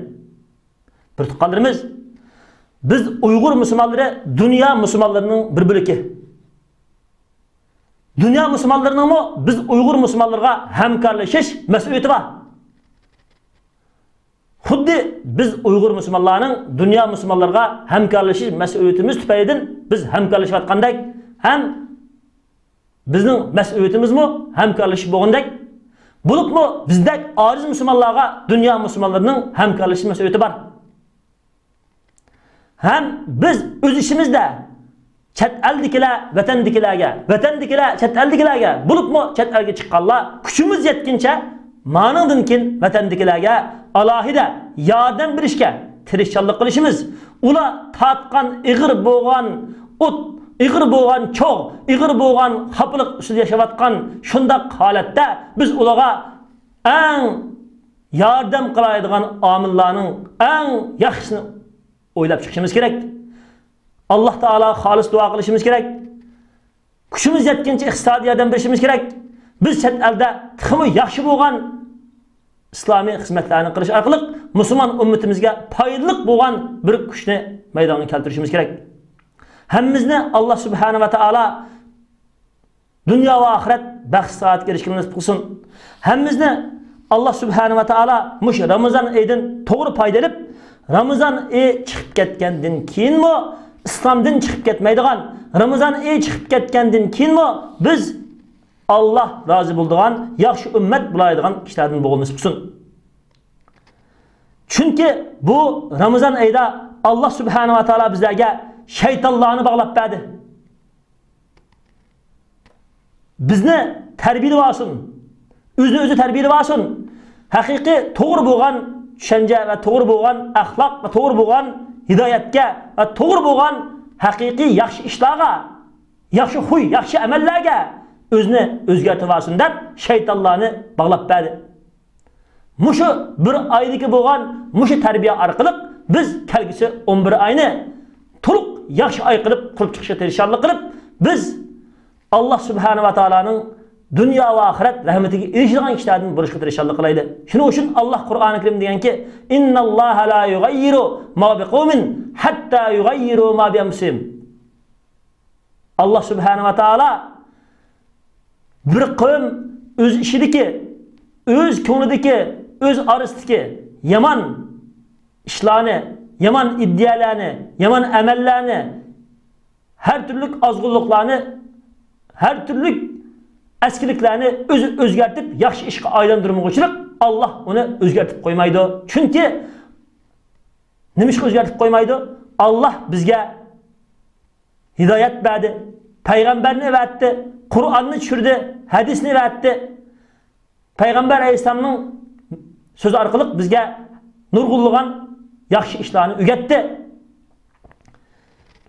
بىر تۇغقانلىرىمىز، بىز ئۇيغۇر مۇسۇلمانلىرى دۇنيا مۇسۇلمانلىرىنىڭ بىر بۆلىكى. دۇنيا مۇسۇلمانلىرىنىڭمۇ بىز ئۇيغۇر مۇسۇلمانلىرىغا ھەمكارلىشىش مەسئۇلىيىتى بار. خۇددى بىز ئۇيغۇر مۇسۇلمانلارنىڭ دۇنيا مۇسۇلمانلىرىغا ھەمكارلىشىش مەسئۇلىيىتىمىز تۈپەيلىدىن بىز ھەمكارلىشىۋاتقاندەك ھەم بىزنىڭ مەسئۇلىيىتىمىزمۇ ھەمكارلىشىش بولغاندەك، بولۇپمۇ بىزدەك ئاجىز مۇسۇلمانلارغا دۇنيا مۇسۇلمانلىرىنىڭ ھەمكارلىشىش مەسئۇلىيىتى بار. ھەم بىز ئۆز ئىچىمىزدە چەت ئەلدىكىلەر ۋەتەندىكىلەرگە، ۋەتەندىكىلەر چەت ئەلدىكىلەرگە، بولۇپمۇ چەت ئەلگە چىققانلار كۈچىمىز يەتكىنىچە مانىڭدىن كېيىن ۋەتەندىكىلەرگە ئالاھىدە ياردەم بېرىشكە تىرىشچانلىق قىلىشىمىز. ئۇلار تارتقان ئېغىر بولغان ئوت، ئېغىر بولغان چوغ، ئېغىر بولغان خاپىلىق ئۈستىدە ياشاۋاتقان شۇنداق ھالەتتە بىز ئۇلارغا ئەڭ ياردەم قىلالايدىغان ئامىللارنىڭ ئەڭ ياخشىسىنى ئويلاپ چىقىشىمىز كېرەك. ئاللاھ تائالاغا خالىس دۇئا قىلىشىمىز كېرەك. كۈچىمىز يەتكىنىچە ئىقتىسادىي ياردەم بېرىشىمىز كېرەك. بىز چەت ئەلدە تېخىمۇ ياخشى بولغان ئىسلامىي خىزمەتلەرنى قىلىش ئارقىلىق مۇسۇلمان ئۈممىتىمىزگە پايدىلىق بولغان بىر كۈچنى مەيدانغا كەلتۈرۈشىمىز كېرەك. ھەممىمىزنى ئاللاھ سۇبھانەھۇ ۋە تائالا دۇنيا ۋە ئاخىرەت بەخت سائادەتكە ئېرىشكىنى نېسىپ قىلسۇن. ھەممىمىزنى ئاللاھ سۇبھانەھۇ ۋە تائالا مۇشۇ رامىزان ئېيىدىن توغرا پايدا ئېلىپ، رامىزان ئېيى چىقىپ كەتكەندىن كېيىنمۇ ئىسلامدىن چىقىپ كەتمەيدىغان، رامىزان ئېيى چىقىپ كەتكەندىن كېيىنمۇ بىز ئاللاھ رازى بولىدىغان ياخشى ئۈممەت بولالايدىغان كىشىلەردىن بولغىنى نېسىپ قىلسۇن. چۈنكى بۇ رامىزان ئېيىدا ئاللاھ سۇبھانەھۇ ۋە تائالا بىزلەرگە شەيتانلارنى باغلاپ بەردى. بىزنى تەربىيەلىۋالسۇن، ئۆزىنى ئۆزى تەربىيەلىۋالسۇن، ھەقىقىي توغرا بولغان چۈشەنچە ۋە توغرا بولغان ئەخلاق ۋە توغرا بولغان ھىدايەتكە ۋە توغرا بولغان ھەقىقىي ياخشى ئىشلارغا، ياخشى خۇي، ياخشى ئەمەللەرگە ئۆزىنى ئۆزگەرتىۋالسۇن دەپ شەيتانلارنى باغلاپ بەردى. مۇشۇ بىر ئايدىكى بولغان مۇشۇ تەربىيە ئارقىلىق بىز كەلگۈسى ئون بىر ئاينى تولۇق ياخشى ئاي قىلىپ قۇرۇپ چىقىشقا تىرىشچانلىق قىلىپ، بىز ئاللا سۇبھانە ۋە تائالانىڭ دۇنيا ۋە ئاخىرەت رەھمىتىگە ئېرىشىدىغان كىشىلەردىن بولۇشقا تىرىشچانلىق قىلايلى. شۇنىڭ ئۈچۈن ئاللا قۇرئانى كەرىمدە دېگەنكى، إن الله لا يغير ما بقوم حتى يغيروا ما بأنفسهم. ئاللا سۇبھانە ۋە تائالا بىر قەۋم ئۆز ئىچىدىكى، ئۆز كۆڭلىدىكى، ئۆز ئارىسىدىكى يامان ئىشلارنى، يامان ئىدىيەلەرنى، يامان ئەمەللەرنى، ھەر تۈرلۈك ئازغۇنلۇقلارنى، ھەر تۈرلۈك ئەسكىلىكلەرنى ئۆزى ئۆزگەرتىپ، ياخشى ئىشقا ئايلاندۇرمىغۇچىلىق، ئاللا ئۇنى ئۆزگەرتىپ قويمايدۇ. چۈنكى نېمىشقا ئۆزگەرتىپ قويمايدۇ؟ ئاللا بىزگە ھىدايەت بەردى، پەيغەمبەرنى ئەۋەتتى، قۇرئاننى چۈشۈردى، ھەدىسنى ئەۋەتتى. پەيغەمبەر ئەلەيھىسسالامنىڭ سۆزى ئارقىلىق بىزگە نۇرغۇنلىغان ياخشى ئىشلارنى ئۆگەتتى.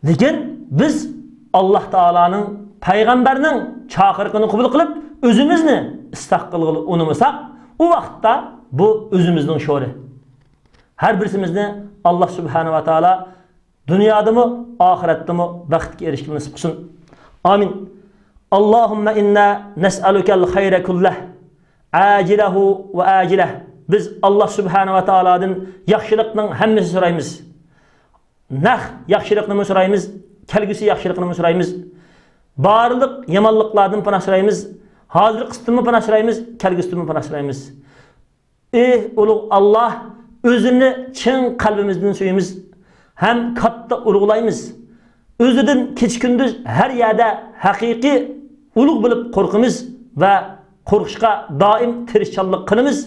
لېكىن بىز ئاللا تائالانىڭ، پەيغەمبەرنىڭ چاقىرىقىنى قوبۇل قىلىپ، ئۆزىمىزنى ئىسلاھ قىلغىلى ئۇنىمىساق، ئۇ ۋاقىتتا بۇ ئۆزىمىزنىڭ شورى. ھەر بىرسىمىزنى ئاللا سۇبھانە ۋە تائالا دۇنيادىمۇ، ئاخىرەتتىمۇ بەختكە ئېرىشكىلى نېسىپ قىلسۇن. ئامىن. اللهم إنا نسألك الخير كله عاجله وآجله. بىز ئاللا سۇبھانە ۋە تائالادىن ياخشىلىقنىڭ ھەممىسىنى سورايمىز. نەق ياخشىلىقنىمۇ سورايمىز، كەلگۈسى ياخشىلىقنىمۇ سورايمىز. بارلىق يامانلىقلاردىن پاناھ سورايمىز. ھازىرقىسىدىنمۇ پاناھ سورايمىز، كەلگۈسىدىنمۇ پاناھ سورايمىز. ئېھ ئۇلۇغ ئاللا، ئۆزىنى چىن قەلبىمىزدىن سۆيىمىز ھەم كاتتا ئۇلۇغلايمىز. ئۆزىدىن كېچە-كۈندۈز ھەر يەردە ھەقىقىي ئۇلۇغ بىلىپ قورقىمىز ۋە قورقۇشقا دائىم تىرىشچانلىق قىلىمىز.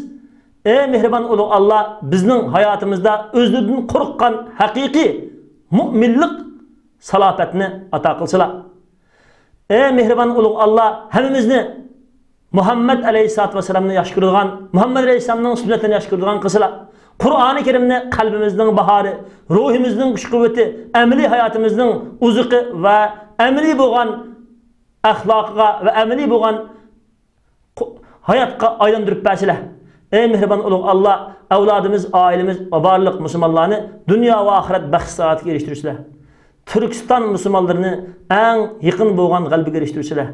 ئەي مېھرىبان ئۇلۇغ ئاللا، بىزنىڭ ھاياتىمىزدا ئۆزىدىن قورققان ھەقىقىي مۇئمىنلىق سالاپەتنى ئاتا قىلسىلا. ئەي مېھرىبان ئۇلۇغ ئاللا، ھەممىمىزنى مۇھەممەد ئەلەيھىسسالاتۇ ۋەسسالامنى ياخشى كۆرىدىغان، مۇھەممەد ئەلەيھىسسالامنىڭ سۈننەتلىرىنى ياخشى كۆرىدىغان قىلسىلا. قۇرئانى كەرىمنى قەلبىمىزنىڭ باھارى، روھىمىزنىڭ كۈچ-قۇۋۋىتى، ئەمەلىي ھاياتىمىزنىڭ ئوزۇقى ۋە ئەمەلىي بولغان ئەخلاقىغا ۋە ئەمەلىي بولغان قو-، ھاياتقا ئايلاندۇرۇپ بەرسىلە. ئەي مېھرىبان ئۇلۇغ ئاللا، ئەۋلادىمىز، ئائىلىمىز ۋە بارلىق مۇسۇلمانلارنى دۇنيا ۋە ئاخىرەت بەخت-سائادىتىگە ئېرىشتۈرسىلە. تۈركىستان مۇسۇلمانلىرىنى ئەڭ يېقىن بولغان غەلىبىگە ئېرىشتۈرسىلە.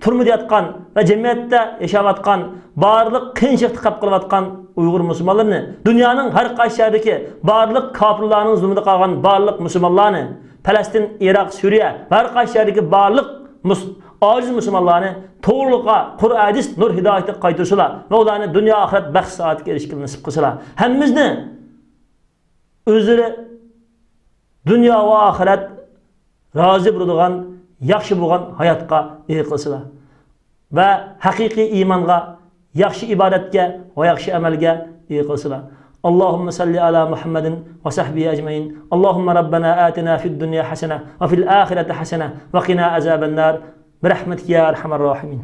تۈرمىدە ياتقان ۋە جەمئىيەتتە ياشاۋاتقان بارلىق قىيىنچىلىقتا قاپ قېلىۋاتقان ئۇيغۇر مۇسۇلمانلىرىنى دۇنيانىڭ ھەر قايسى شەھىرىدىكى بارلىق كاپىرلارنىڭ زۇلمىدا قالغان بارلىق مۇسۇلمانلارنى، پەلەستىن، ئىراق، سۈرىيە ۋە ھەر قايسى شەھەردىكى بارلىق مۇس-، ئاجىز مۇسۇلمانلارنى توغرىلىققا، قۇرئان، ھەدىس، نۇر ھىدايىتىگە قايتۇرسىلا ۋە ئۇلارنى دۇنيا ئاخىرەت بەخت-سائادىتىگە ئېرىشكىلى نېسىپ قىلسىلا. ھەممىمىزنى ئۆزلىرى دۇنيا ۋە ئاخىرەت رازى بولىدىغان، ياخشى بولغان ھاياتقا ئىگە قىلسىلا ۋە ھەقىقىي ئىمانغا، ياخشى ئىبادەتكە ۋە ياخشى ئەمەلگە ئىگە قىلسىلا. اللهم صل على محمد وصحبه أجمعين. اللهم ربنا آتنا في الدنيا حسنة وفي الآخرة حسنة وقنا عذاب النار برحمتك يا أرحم الراحمين.